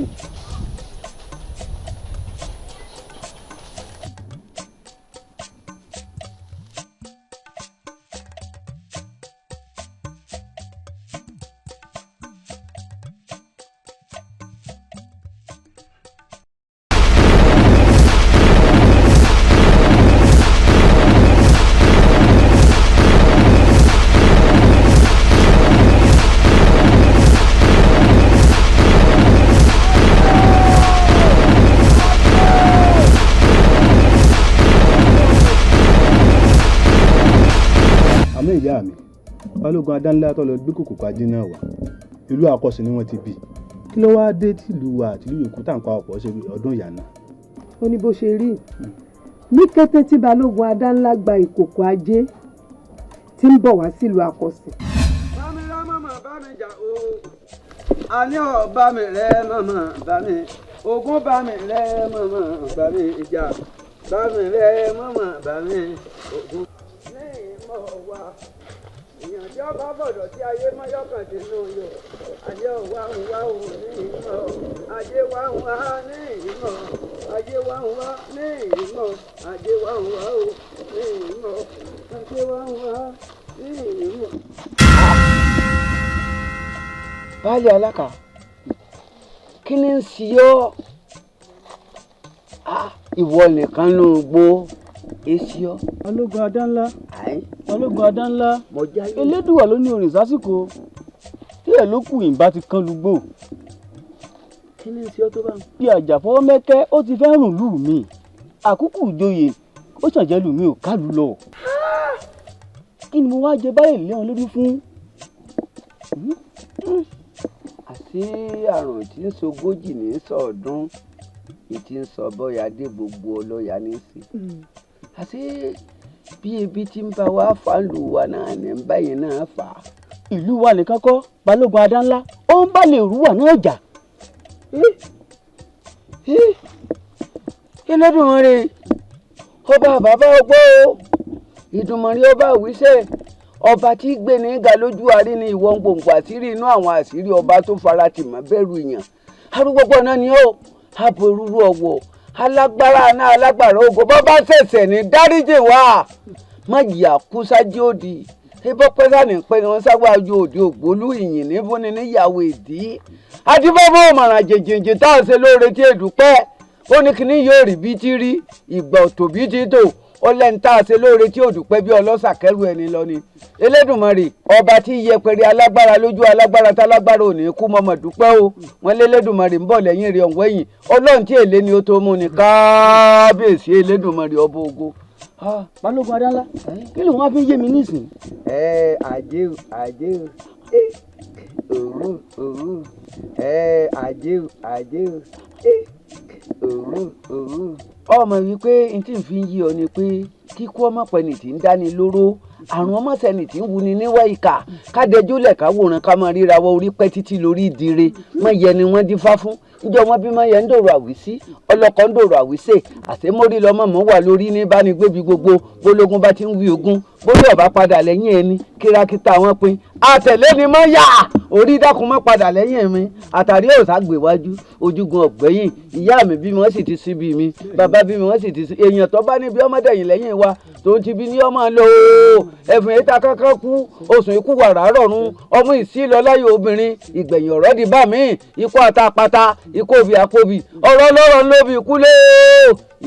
Ìyá mi Balógun Adánlá tó lọ gbé kòkòkò ajé náà wá ìlú Àkọsìn ni wọ́n ti bí. Kí ló wáá dé tìlú wa àti ìlú yòókù tá à ń pa ọ̀pọ̀ ṣe ọdún ìyá náà. Ó ní bó ṣe rí ní kété tí Balógun Adánlá gba ìkòkò ajé tí ń bọ̀ wá sílùú Àkọsìn. Bámi rá màmá bá mi jà o, àní ọ̀ bá mi rẹ́ màmá bá mi, ogún bá mi rẹ́ màmá bá mi jà, bá mi rẹ́ màmá bá mi ogún. Lẹ́yìn mọ̀ wá èèyàn tí ọba bọ̀dọ̀ tí ayé mọ́yọ́kàn ti nù yọ ajé wá ń wá òun ní ìmọ̀ ajé wá ń wá ní ìmọ̀ ajé wá ń wá ní ìmọ̀ ajé wá ń wá òun ní ìmọ̀ ajé wá ń wá ní ìmọ̀. Baálé Alákà, kí ni ń ṣe ọ́? Ìwọ nìkan ló ń gbó èsì ọ́. Balógun Adánlá, Balógun Adánlá, Elédùwà ló ní orin sásìkò tí ẹ̀ ló kù ìbá ti kán lugbó. Kí ni ṣe ọ́ tó bá ń. Bí àjàfọwọ́ mẹ́kẹ́ ó ti fẹ́ rùn lù mí, àkókò ìjòyè ó ṣàjẹ́ lù mí ò kálù lọ. Kí ni mo wá jẹ báyìí lé wọn lórí fún? Àṣé àrùn tí ń sogójì ní sọ̀ọ́dún ìtì ń sọ bọ́yà dé gbogbo ọlọ́yà ní sí. Àṣé bí ebi tí ń bá wa fà ń lù wá náà ní báyìí náà fà á. Ìlú wa nìkan kọ́ Balógun Adánlá ó ń bá lè rú wà náà jà. Elédùmarè ọba bàbá ọgbọ́ o, Ìdùmarè ọba àwíṣẹ́, ọba tí gbé ní ga lójú àárín ní ìwọ̀n gbòǹgbò àṣírí inú àwọn àṣírí ọba tó fara tì mọ́ bẹ̀rù èèyàn. Arúgbọ́gbọ́ náà ni ó aborúurú ọ̀wọ̀ alágbára náà alágbára ògo bọ́ bá ṣẹ̀ṣẹ̀ ní dáríjì wá má jìyà kú sájú òdì ebó pẹ́sà ní pẹ́ ni wọ́n sáwájú òde ògbólú ìyìn ní fúnni níyàwó ìdí adébọ́bọ́ òmàràn jìnjìnjìn tá à ń ṣe lóore tí èdùpẹ́ ó ní kíní yóò rí bí ti rí ìgbà òtò bí ti tò ó lẹ́ni tá a ṣe lóore tí òdùpẹ́ bí ọlọ́ṣà kẹ́rù ẹni lọ ni. Elédùmarè ọba tí yẹpẹrẹ alágbára lójú alágbára tálágbára ò ní kú mọ́mọ́ dúpẹ́ o. Wọ́n lélédùmarè ń bọ̀ lẹ́yìn rẹ̀ ọ̀hún ẹ̀yìn ọlọ́run tí èlé ni ó tó mú ni kábíyèsí Elédùmarè ọba ògo. Balógun Adánlá, kí ló wọ́n fi ń yé mi nísìn. Ẹ àjẹ́ àjẹ́ ẹ òwú òwú ẹ àjẹ́ àjẹ́ ẹ òwú òwú. Ọmọ wípé n tí n fi ń yí ọ ni pé kíkú ọmọ pẹ̀lú tí ń dáni lóró, àrùn ọmọ sẹ́ni tí ń wuni níwá ìkà, kádẹjúlẹ̀ káwòrán ká máa ríra wọ orí pẹ́ títí lórí ìdíre mọ yẹ ni wọ́n dífá fún. Níjọ́ wọn bí mọ yẹ ń dòrò àwísí, ọlọ́kọ̀ ń dòrò àwísè, àṣemórí lọmọ mọ wà lórí ní bánigbébi gbogbo, bólógún bá ti ń wí ogún, bóyá ọba padà lẹ́yìn ẹni kírákítà wọn pin àtẹ̀lé ni mọ́ yá orí dákun mọ́ padà lẹ́yìn mi, àtàrí òòsà gbèwájú ojúgun ọ̀gbẹ́yìn, ìyá mi bí wọ́n sì ti síbi mi, bàbá bí wọ́n sì ti sí èèyàn tó bá níbi ọmọdé yìí lẹ́yìn wa tó ń ti bí ní ọmọ lò ó ẹ̀fìn ìta kankan kú oṣù ikú wàrà rọ̀rùn ọmú ìsí lọ láyé obìnrin ìgbẹ̀yìn ọ̀rọ̀ di bá mi ikú àtàpàtà ikú òbí àkóbì ọ̀rọ̀ ọlọ́rọ̀ lóbi kúlé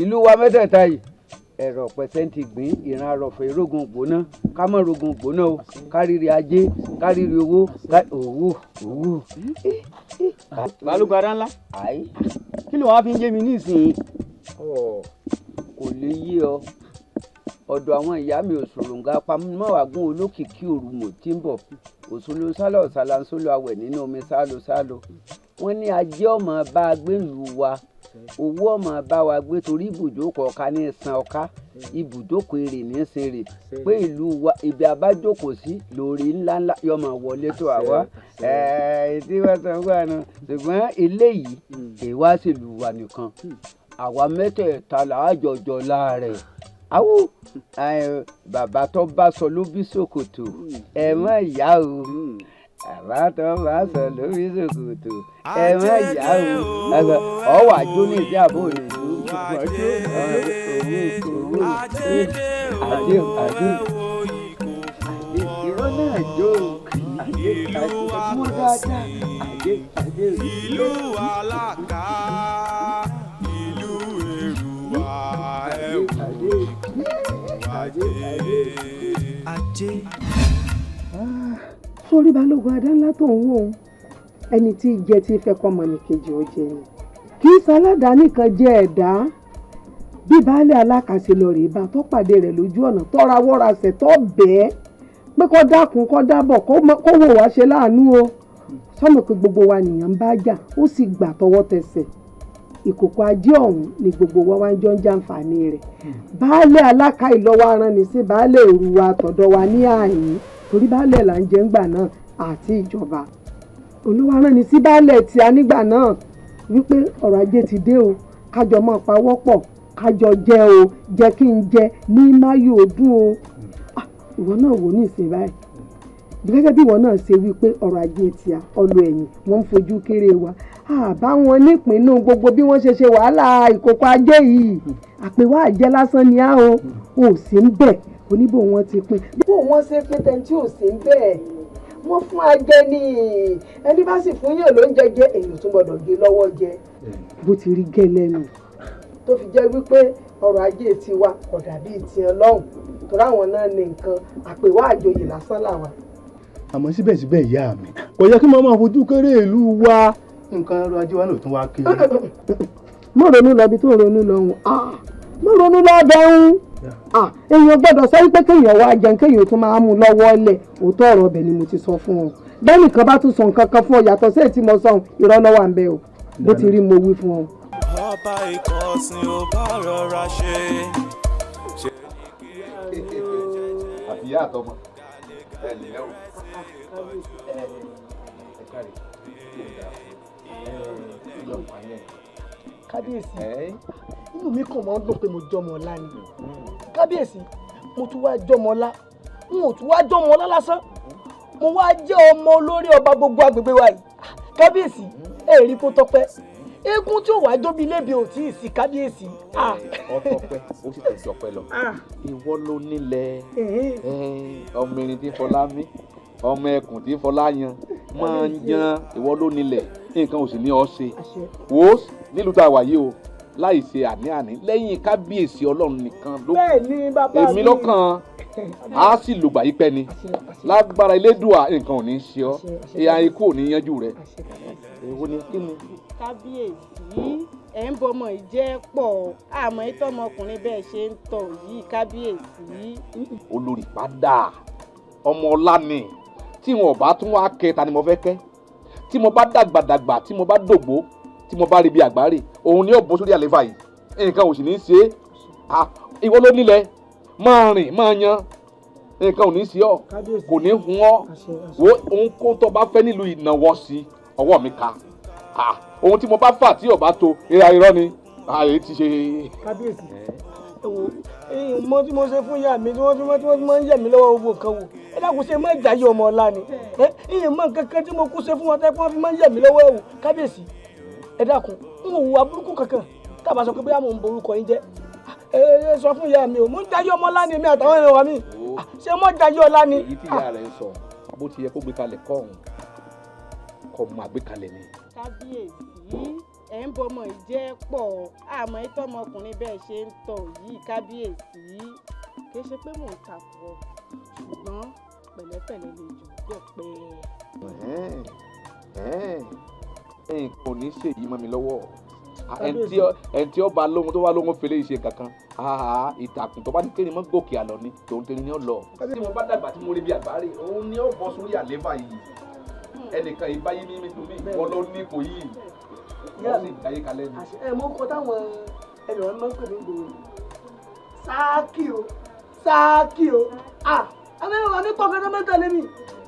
ìlú wa mẹ́tẹ̀ẹ̀ta yìí ẹ̀rọ pẹ̀sẹ̀ntì gbìn ìran arọ̀fẹ́ irógun gbóná ká mọ̀ rogun gbóná o kárìírí ajé kárìírí owó owó owó. Balógun Adánlá, kí ló wàá fi ń yé mi nísìnyí. Kò lè yé ọ, ọ̀dọ̀ àwọn ìyá mi òṣòròǹgà pamọ́wàgún olókìkí òru mò tí ń bọ̀ òṣòlò sálọ̀ ṣàlàǹsólò awẹ̀ nínú omi sálo sálo wọ́n ní ajé ọmọ bá a gbé lù wa owó ọmọ bá wa gbé torí ibùjókòó ọ̀ka ní san ọ̀ka ibùjókòó èrè ní sinrè pé ìlú wa ibi abájókòó sí lórí ńláńlá yọmọ wọlé tó àwa ẹ̀ẹ́d tí wọ́n sọ wà nù ṣùgbọ́n eléyìí èèwà sì lù wà nìkan àwa mẹ́tẹ̀ẹ̀ta làájọjọ láàrẹ̀ awo bàbá tó bá sọ ló bí ṣòkòtò ẹ mọ ìyá o, bàbá tó bá sọ ló bí ṣòkòtò ẹ mọ ìyá o, ọwọ àjò ní ìdí àbò ní ìlú owó owó àjò àjò ìró náà jó àjò àjò mú dáadáa àjò àjò. Ìlú Alákà, ìlú Èrúwà, ẹ̀wù ajé. Ajé. Sórí Balógun Adánlá tó ń wò ó, ẹni tí í jẹ tí fẹ́ kọ́ ọmọ ní kejì ó jẹ ni, kì í ṣaládàáni kan jẹ ẹ̀dá. Bí baálé alákàṣe lọ rèé bá tó pàdé rẹ̀ lójú ọ̀nà tó rawọ́rasẹ̀ tó bẹ́ẹ̀ pé kó dákun kó dábọ̀ kó wò wá ṣe láàánú o, sọ́nà pé gbogbo wa nìyẹn ń bá jà ó sì gbà tọwọ́ tẹsẹ̀. Ìkòkò ajé ọ̀hún ni gbogbo wa wá ń jọ ń jàǹfààní rẹ̀. Baálé aláka ìlọ́wọ́ aran ni sí baálé òru wa tọ̀dọ̀ wa ní àyín torí baálé là ń jẹ ńgbà náà àti ìjọba olówó aran ni sí baálé tí a nígbà náà wípé ọrọ̀ ajé ti dé o, kájọ máa pawọ́pọ̀ kájọ jẹ o, jẹ kí n jẹ ní máyò ọdún o. Ìwọ náà wò ní ìsìn báyìí gẹ́gẹ́ bí ìwọ náà ṣe wípé ọrọ̀ ajé tí a ọlọ ẹ̀yìn wọ́n ń fojú kéré wa, àbá wọn nípìnú gbogbo bí wọ́n ṣe ṣe wàhálà ìkòkò ajé yìí àpèwà àjẹ lásán ni á o, ò sí ń bẹ̀ oníbò wọn ti pín. Bó wọn ṣe pé tẹni tí ò sí ń bẹ̀ wọ́n fún ajé ní ẹni bá sì fún yàn ló ń jẹjẹ èèyàn tún gbọ́dọ̀ gé lọ́wọ́ jẹ bó ti rí gẹ́lẹ́ nù tó fi jẹ́ wípé ọrọ̀ ajé tiwa kò dàbí tiẹ̀ lọ́hùn torí àwọn náà ní nǹkan àpèwà àjòyè lásán làwà. Àmọ́ síbẹ̀síbẹ̀ ìyá mi kò yẹ kí màmá fojú kéré ìlú wa, nǹkan ọrọ̀ ajé wa náà tún wá kéré. Má ronú lọ ibi tó ronú lọ hùn, má ronú lọ bẹ́ẹ̀ hùn, èèyàn gbọ́dọ̀ sọ wípé kéèyàn wá jẹun kéèyàn tún máa mú lọ́wọ́ lẹ̀, òótọ́ ọ̀rọ̀ ọbẹ̀ ni mo ti sọ fún ọ. Bẹ́ẹ̀ nìkan bá tún sọ nǹkan kan fún ọ yàtọ̀ sí èyí tí mo sọ irọ́ ló wà ń bẹ o, bó ti rí mo wí fún ọ. Ọba ìkọ̀sìn ò bá rọra ṣe. Àbíyá àtọmọ ẹ nìyẹn o. Kábíyèsí, inú mi kàn máa ń dùn pé mo jọmọ ọlá ni. Kábíyèsí, mo tún wá jọmọ ọlá, n ò tún wá jọmọ ọlá lásán, mo wá jẹ́ ọmọ olórí ọba gbogbo agbègbè wa yìí. Kábíyèsí, ẹ rí kó tọpẹ́, eégún tí ò wá jóbi lébi ò tí ì sí kábíyèsí. Ọtọpẹ́ ó sì tẹ̀sí ọpẹ́ lọ. Ìwọ ló nílẹ̀, ọmọ erin tí ń fọlá mí, ọmọ ẹkùn tí ń fọlá yan, máa ń yan. Ìwọ ló nílẹ̀, nǹkan ò sì ní ọ ṣe. Wò ó, nílùú tá a wà yìí o, láì ṣe àní-àní lẹ́yìn kábíyèsí Ọlọ́run nìkan ló èmi lọ́kàn á sì lògbà yí pẹ́ ni. Lágbára Elédùà, nǹkan ò ní ṣe ọ́, ìyá ikú ò ní yanjú rẹ̀. Èwo ni kí ni. Kábíyèsí, ẹ̀ ń bọmọ ìjẹ́ pọ̀, àmọ́ ìtọ́mọkùnrin bẹ́ẹ̀ ṣe ń tọ̀ yìí kábíyèsí. Olórí padà, ọmọ ọlá ni. Tí wọn ò bá tún wá kẹ, ta ni mo fẹ́ kẹ́? Tí mo bá dàgbàdàgbà, tí mo bá dògbó, tí mo bá rí bí àgbáre, òun ni ó bọ́ sórí àléfà yìí, nǹkan ò sì ní í ṣe é. Ìwọ ló nílẹ̀, máa rìn máa yan, nǹkan ò ní í ṣe ọ́, kò ní hun ọ́. Wo ohunkóhun tó bá fẹ́ nílùú ìnáwó sí ọwọ́ mi ka. Ohun tí mo bá fà tí ò bá tó ìra irọ́ ni ààyè ti ṣe. Kábíyèsí, ẹ wo mọ tí mo ṣe fún ìyá mi tí wọ́n fi máa ń yẹ̀ mí lọ́wọ́ gbogbo nǹkan wò. Ẹ dákun, ṣe má jàyè ọmọ ọ̀la ni ìyẹn mọ nǹkan kan tí mo kú ṣe fún wọn tẹ́ kí wọ́n fi máa ń yẹ̀ mí lọ́wọ́. Ẹ wò kábíyèsí, ẹ dákun, n ò hùwà burúkú kankan tábà sọ pé bóyá mò ń borúkọ yín jẹ́. Ẹ sọ fún ìyá mi o, mò ń jayé ọmọ ọlá ni èmi àtàwọn èèyàn wa mi, ṣé mò ń jayé ọlá ni. Èyí tí ìyá rẹ̀ ń sọ bó ti yẹ kó gbé kalẹ̀ kọ́ ọ̀hún kọ́ máa gbé kalẹ̀ ni. Kábíyèsí, ẹ̀ ń bọmọ ìjẹ́ pọ̀, àmọ́ ìtọ́mọkùnrin bẹ́ẹ̀ ṣe ń tọ̀ yìí kábíyèsí. Kì í ṣe pé mò ń takò, ṣùgbọ́n pẹ̀lẹ́pẹ̀lẹ́ lè jù gọ̀pẹ́. Nǹkan ò ní ṣe yìí mọ́ mi lọ́wọ́. Ẹni tí ọba lóhun tó wá lóhun fèlè ṣe kankan, ìtàkùn tó bá ní kéde mọ́ gòkè àlọ́ ni tòun tẹni ní ọ lọ. Tí mo bá dàgbà tí mo rí bí àgbáre, òun ni ó bọ́ sórí àléfà yìí. Ẹnìkan yìí báyé mímí tó mí, wọn ló ní ipò yìí, wọ́n sì dáyé kalẹ̀ ni. Ẹ mọ kọ táwọn ẹlòmíràn máa ń pè mí gbòòrò, sáàkì o, sáàkì o, àmì ìwà mi pọ̀ kẹ́kẹ́ mẹ́ta lé mi.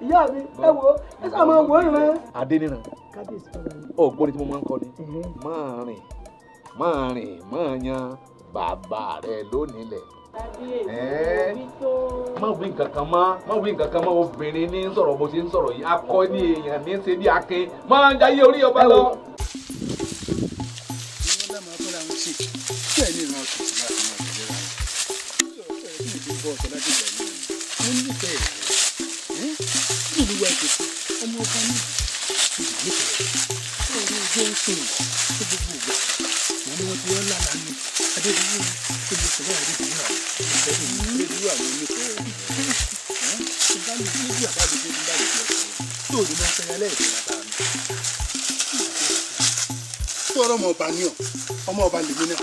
Ìyá mi, ẹ wo, ẹ sá máa wò ó rìn. Adéníran, ọgbọ́n tí mo máa ń kọ́ ni, máa rìn máa rìn máa yan bàbá rẹ lónìí lẹ̀. Má wí nǹkan kan mọ́, má wí nǹkan kan mọ́. Obìnrin ní sọ̀rọ̀ bó ṣe ń sọ̀rọ̀ yìí, akọni èèyàn ní ṣe bí akin, máa ń jayé orí ọba lọ. Ọmọ ọba ní ìlú ọjọ́ ń sìn tó gbogbo ìgbà wọn ni wọ́n ti wọ́n lára ní Adédúró tó gbogbo sọ̀rọ̀ Adédúró Adédúró àwọn onífẹ̀ẹ́ rẹ̀ ìbálòpọ̀ níbi àbálòpọ̀ ní bálòpọ̀ tó ní máa ń fẹ́yà lẹ́ẹ̀dẹ̀ bàbá mi. Sọ̀rọ̀ ọmọ ọba ní ọ, ọmọ ọba lèmi náà,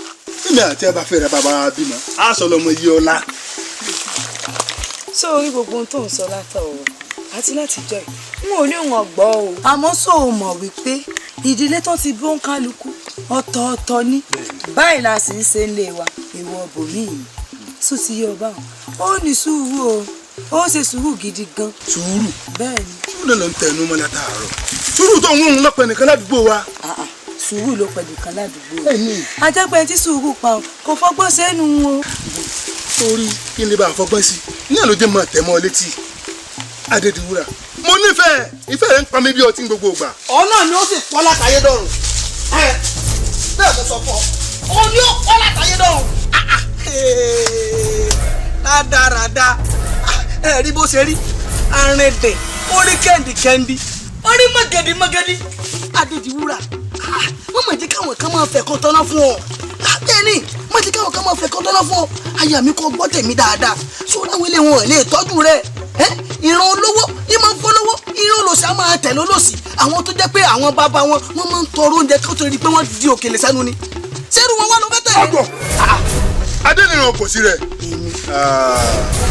èmi àti ẹ bá fẹ́ra bàbá bímọ, á sọ lọmọ yìí ọlá. Sọ orí gbogbo ohun tó ń sọ látọ̀rọ̀ àti látijọ́ yìí, n ò ní wọn gbọ́ o. Àmọ́ sọ ò mọ̀ wípé ìdílé tó ti bó ń kálukú ọ̀tọ̀ọ̀tọ̀ ni, báyìí la sì ń ṣe ń lé wa. Ìwọ bòmíì ni sùn ti yé ọba ó ní sùúrù o, ó ṣe sùúrù gidi gan. Sùúrù? Bẹ́ẹ̀ ni. Sùúrù náà ló ń tẹnu mọ́ látàárọ̀. Sùúrù tó ń wọ́n lọ́pẹ́ nìkan ládùúgbò wa. Sùúrù ló pẹ̀ nìkan ládùúgbò wa. Ajẹ́pẹ́ tí sùúrù pa ọ kò fọgbọ́n sẹ́nu o. Torí kí n lè bá a fọgbọ́n sí i ní àlójẹ́ máa tẹ̀ mọ́ ọ létí. Adédìwúrà, mo nífẹ̀ẹ́, ìfẹ́ rẹ̀ ń pa mí bí ọtí gbogbo ìgbà. Ọ̀nà ni ó sì pọ́ látàyé dọ̀rùn. Bẹ́ẹ̀ mo sọ fún ọ, òun ni ó pọ́ látàyé dọ̀rùn. Rádaràda, ẹ rí bó ṣe rí, arìndìn, ó rí kẹ́ndìkẹ́ndì, ó rí mọ̀gẹ́dì mọ̀gẹ́dì. Adédìwúrà, wọ́n mọ̀ jẹ́ káwọn kan máa fẹ́ kan tọ́ná fún ọ. Bẹ́ẹ̀ ni, wọ́n jẹ́ káwọn kan máa fẹ́ kan tọ́ná fún ọ. Aya mi kò gbọ́ tèmi dáadáa, sórí àwọn ilé wọn ò lè tọ́jú rẹ̀. Ìran olówó ní máa ń fọlọ́wọ́, ìran olòṣì á máa tẹ̀lé olòṣì. Àwọn tó jẹ́ pé àwọn bàbá wọn wọ́n máa ń tọrọ oúnjẹ kó tó di pé wọ́n di òkèlè sẹ́nu ni. Sẹ́rù wọn wá ló fẹ́ tẹ̀lé. Àgbọ̀ Adéníran kò sí rẹ̀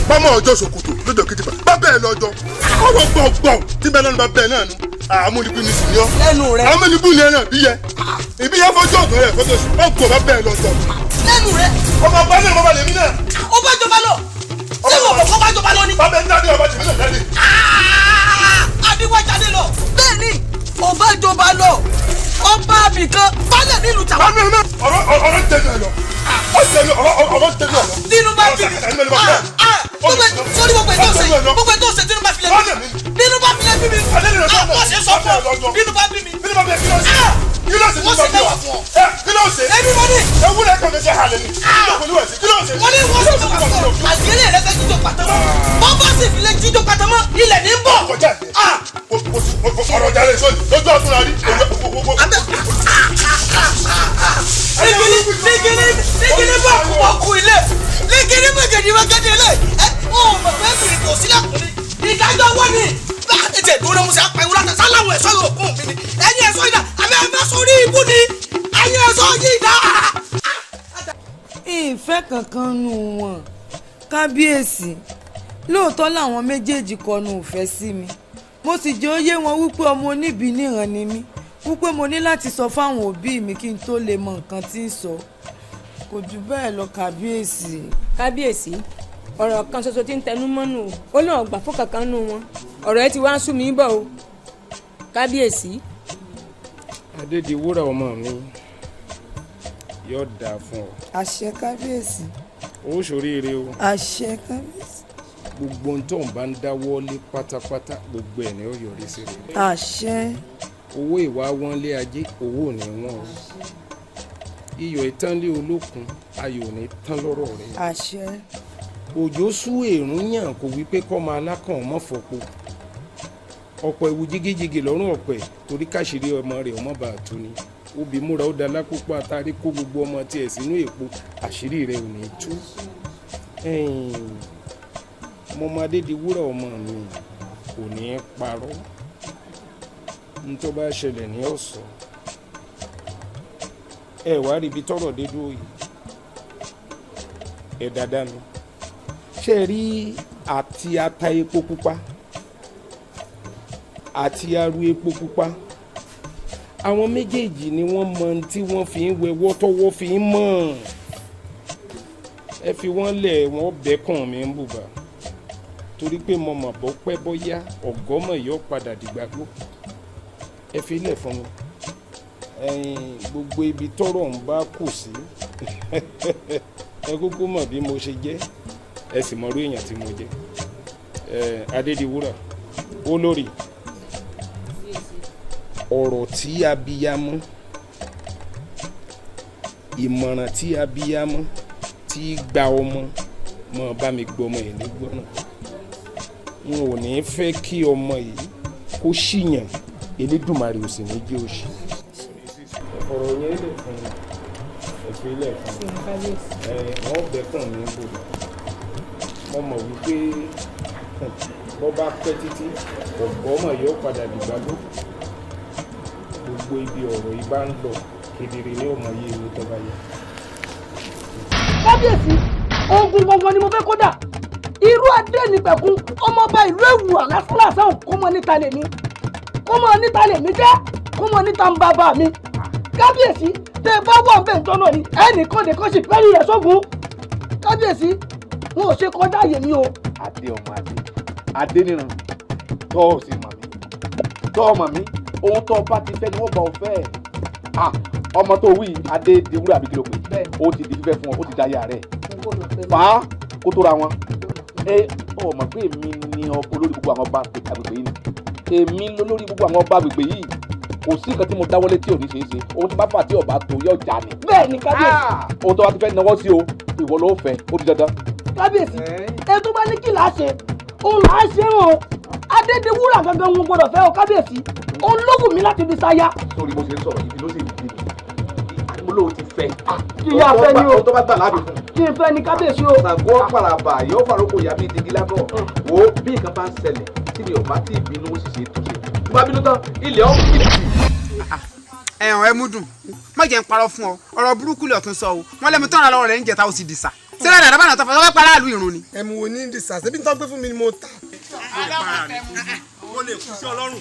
bámọ̀ ọjọ́ ṣòkòtò lọ́jọ́ kìtìpá bá bẹ́ẹ̀ lọ́jọ́ ọwọ́ gbọ̀ngbọ̀n tí bẹ́ẹ̀ lọ́nà bá bẹ́ẹ̀ náà nu àmúnigbù ni sì ní ọ́. Lẹ́nu rẹ̀. Àmúnigbù ni ẹran bí yẹ ìbí yẹ fojú ọ̀gbọ̀n rẹ̀ fojú ọ̀gbọ̀n bá bẹ́ẹ̀ lọ́jọ́. Lẹ́nu rẹ̀. Ọmọ ọba náà bàbá lèmi náà. Ó bá jọba lọ. Ṣé wọn kò bá jọba lọ ni. Bàbá ẹ̀ ń jáde ọba tèmi náà jáde. Adéwájáde lọ. Bẹ́ẹ̀ ni, ó bá jọba lọ. nìkan baálẹ̀ nílùú tàwa. Ọ̀rọ̀ tẹnu ẹ lọ, ọ̀rọ̀ tẹnu ẹ lọ. Nínú bá bí mi, sórí gbogbo ètò ọ̀sẹ̀, gbogbo ètò ọ̀sẹ̀ tínú bá filẹ̀ bí mi, nínú bá filẹ̀ bí mi, wọ́n ṣe sọ fún ọ, nínú bá bí mi. Nínú bá bí mi, kí ló ṣe? Kí ló ṣe? Wọ́n ṣe mẹ́wàá fún ọ. Kí ló ṣe? Ẹbí mo ní. Ewúrẹ́ kan ṣe halẹ̀ ni. Kí ló ṣe? Wọ́n ní wọ́n ṣe mẹ́wàá fún ọ. Àgbélé rẹ fẹ́ jíjọ pàtó mọ́. Bọ́ bá sì fi lè jíjọ pàtó mọ́, ilẹ̀ ní bọ̀. Kọjá ọ̀rọ̀ jalè sóni lójú ọ̀tún la rí. Nígiri nígiri bá kú bọ́ kú ilé. Nígiri mẹ́gẹ̀dì mẹ́gẹ̀dì ilé. Ẹ ó mọ̀ pé bìrì kò sí lákùnrin. Ìdájọ́ wọ́n ni. Bá a tètè dúró musa pariwo láta sáláwọ̀ ẹ̀ṣọ́ yóò kún mi ni. Ẹ̀yin ẹ̀ṣọ́ yìí dà, àbẹ́ ẹ̀fẹ́ sórí ibú ni. Ẹ̀yin ẹ̀ṣọ́ yìí dà. Ìfẹ́ kankan nù wọn, kábíyèsí. Lóòótọ́ làwọn méjèèjì kọnu ìfẹ́ sí mi, mo sì jẹ́ ó yé wọn wípé ọmọ oníbìí níran ni mí, wípé mo ní láti sọ fáwọn òbí mi kí n tó lè mọ nǹkan tí ń sọ. Kò jù bẹ́ẹ̀ lọ, kábíyèsí. Kábíyèsí, ọ̀rọ̀ kan ṣoṣo tí ń tẹnu mọ́nù o, ó náà gbà fún kankan nù wọn. Ọ̀rọ̀ ẹ ti wá ń sú mi bọ̀ o, kábíyèsí. Adédiwúrà ọmọ mi, yóò dáa fún ọ. Àṣẹ, kábíyèsí. Ó ṣoríire o. Àṣẹ, kábíyèsí. Gbogbo ohun tó ń bá ń dáwọ́ lé pátápátá, gbogbo ẹ̀ ni ó yọrí sí rere. Àṣẹ. Owó ìwà wọn lé ajé, owó ò ní wọ́n o. Iyọ̀ ìtàn lé olókun, ayọ̀ ò ní tán lọ́rọ̀ rẹ. Àṣẹ. Òjò sú èrún yàn kò wí pé kọ́ máa lákàn ọmọ fọpo. Ọ̀pọ̀ ewu jigijigi lọ́rùn ọ̀pẹ torí káṣírí ọmọ rẹ̀ ọmọ bá a tú ni. Obì múra ó da lápòpọ̀ àtàrí kó gbogbo ọmọ tiẹ̀ sínú èpo, àṣírí rẹ̀ ò ní tú. Mo mọ Adédiwúrà ọmọ mi kò ní í parọ́. N tó bá ṣẹlẹ̀ ní ọ̀sán. Ẹ wá rí ibi tọ́rọ̀ dé dúró yìí. Ẹ dáadáa mi. Ṣé ẹ rí àti ata epo pupa àti aru epo pupa? Àwọn méjèèjì ni wọ́n mọ ohun tí wọ́n fi ń wẹwọ́ tọ́wọ́ fi ń mọ̀. Ẹ fi wọ́n lẹ̀, wọ́n bẹ́kàn mi ń bùbá. Torí pé mo mọ̀ bó pẹ́ bóyá ọ̀gọ́mọ̀ yóò padà dìgbà gbó. Ẹ fi lẹ̀ fún mi. Ẹ̀yin gbogbo ibi tọ́rọ̀ ń bá kù sí. Ẹ kúkú mọ̀ bí mo ṣe jẹ́. Ẹ sì mọ̀rú èèyàn tí mo jẹ́. Ẹ Adédiwúrà, olórí. Ọ̀rọ̀ tí abiyamọ, ìmọ̀ràn tí abiyamọ tí gba ọmọ, mọ̀ bá mi gbọ́ ọmọ yìí ní gbọ́nà. N ò ní fẹ́ kí ọmọ yìí kó ṣìyàn, Elédùmarè ò sì ní jẹ́ ó ṣì. Ọ̀rọ̀ yẹn lè fún mi, ẹ fi lẹ̀ fún mi. Ẹ wọ́n bẹ̀kùn mi bò. Mo mọ̀ wípé bó bá pẹ́ títí, ọ̀gọ́mọ̀ yóò padà dìgbà gbó. Gbogbo ibi ọ̀rọ̀ yìí bá ń lọ kedere ní ọmọ yìí ní tọ́ba yẹn. Kábíyèsí, ogun gbọ̀ngàn ni mo fẹ́ kó dà. Irú adé nípẹ̀kun ọmọọba ìlú Èwùrà lásánlàsán, kó mọ níta lèmi, kó mọ níta lèmi jẹ́, kó mọ níta ń bàbá mi. Kábíyèsí, tẹ́ ẹ bá wà bẹ́ẹ̀ jọ náà ni ẹnìkan nìkan sì fẹ́ẹ́ rí rẹ̀ sógun. Kábíyèsí, wọn ò ṣe kọjá àyè mi o. Adé ọmọ adé, adé níran, tọ́ ọ sì mọ̀ mí, tọ́ ọ mọ̀ mí, ohun tó bá ti fẹ́ ni wọ́n bá ọ fẹ́. Ọmọ tó wí adé di wúrà bí kìlọ̀ pé ó ti di fífẹ́ fún ọ, ó ti daya rẹ̀ fà á kó tó ra wọn. Ẹ ọ mọ̀ pé èmi ni olórí gbogbo àwọn ọba agbègbè yìí ni, èmi lolórí gbogbo àwọn ọba agbègbè yìí. Kò sí nǹkan tí mo dáwọ́lé tí ò ní ṣeé ṣe. Ohun tí bá fà tí ọba tó yọ jà ni. Bẹ́ẹ̀ ni, kábíyèsí. Ohun tó bá ti fẹ́ náwó sí o, ìwọ ló fẹ́, ó di dandan. Kábíyèsí, ẹ tó bá ní kí là á ṣe, òun là á ṣe o. Adédiwúrà gangan wọn gbọ́dọ̀ fẹ́ o, kábíyèsí. Òun ló wù mí láti fi ṣaya. Sórí bó ṣe ń sọ̀rọ̀ ibi ló sì ń bí mi, mo lóun ti fẹ́. Kí yá fẹ́ ni o. Ohun tó bá gbà láàbì fún. Kí n fẹ́ ni, kábíyèsí o. Ṣàngó pàràbà yóò fàrókò yà bíi digi lábọ̀. Wo bí nǹkan bá ń ṣẹlẹ̀ tí mi ò bá tí ì bínú, ó sì ṣe é tó ṣe. Tí mo bá bínú tán, ilẹ̀ ọ̀ ń bì. Ẹ̀hàn ẹ mú dùn, má jẹ́ ń parọ́ fún ọ, ọ̀rọ̀ burúkú lè ọ̀tún sọ o. Wọ́n lẹ́mu tán ra lọ́wọ́ rẹ̀ ń jẹta, ó sì dìsà sílẹ̀ dàda bá nàtọ́ fẹ́ paráàlú ìrun ni. Ẹmu wo ní dìsà? Ṣebí n tó gbé fún mi ni mo ta. Ó lè kú sí Ọlọ́run.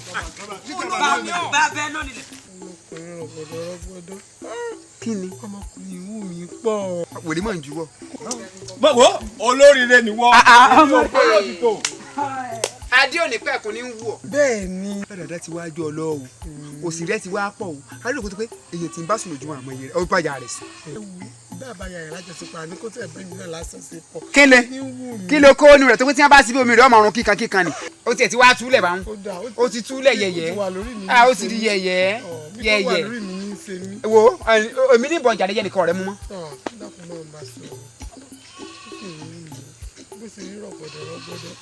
Ọmọkùnrin rọ̀gbọ̀dọ̀ rọ̀gbọ̀dọ̀. Kí ni? Ọmọkùnrin ìwú mi pọ̀. Wèrè mọ̀ ń juwọ́. Bọ́wọ́ olóríire ni wọ́n. Adé òní pẹ̀kun ní ń wù ọ́. Bẹ́ẹ̀ ni. Dàdà ti wá jọ lọ o, òsì rẹ ti wá pọ̀ o, alẹ́ òkú tó pé èyí tí ń bá sùn lójúmọ́ àmọ́ iye rẹ̀ ó bá ya rẹ̀ sùn. Bàbá yàrá lájọṣepọ̀ àní kó tẹ̀ bí mi náà lásán ṣe pọ̀. Kíni kí ló kó nu rẹ̀ tó pé tí wọ́n bá síbi omi rẹ̀ ọmọ ọ̀run kíkan kíkan ni ó tiẹ̀ ti wá túlẹ̀ bá ń ó ti túlẹ̀ yẹ̀yẹ́ ó ti di yẹ̀yẹ́ yẹ̀yẹ́ wo èmi ní ìbọn jàdéjẹ́ nìkan rẹ̀ mú mọ́. Dákun máa ń bá sọ̀rọ̀ bó ṣe rí rọ̀gbọ̀dọ̀ rọ̀gbọ̀dọ̀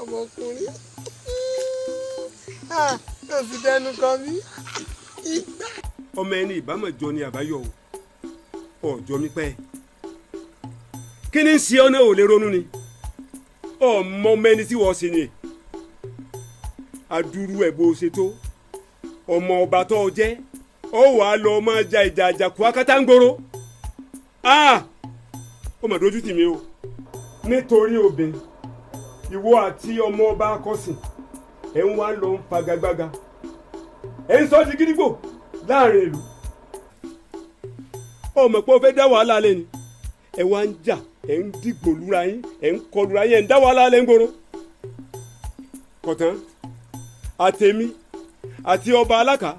ọmọkùnrin yóò sì dẹnu kan mí. Ọmọ ẹni ìbámọ̀jọ ni àbáyọ o, ọjọ́ mi pẹ́. Kí ni ń ṣe ọ́ náà ò lè ronú ni? Ọmọ mẹni tí wọ́n ṣe ni adúrú ẹ̀ bó ṣe tó ọmọ ọba tó o jẹ́, ọ wàá lọ máa ja ìjà àjàkú akátá ń gbòòrò. Ó mà dojú tì mí o, nítorí obìnrin ìwọ àti ọmọ ọba akọsìn ẹ̀ ń wá lọ ń fagagbága, ẹ̀ ń sọ di gídígbò láàrin ìlú. Ọmọ pé o fẹ́ dá wàhálà lẹ́ ni, ẹ wá ń jà, ẹ ń dìgbò lura yín, ẹ ń kọlura yín, ẹ ń dá wàhálà lẹ́ ń gbòòrò. Kọ̀tán àtẹ̀mí àti ọba alákà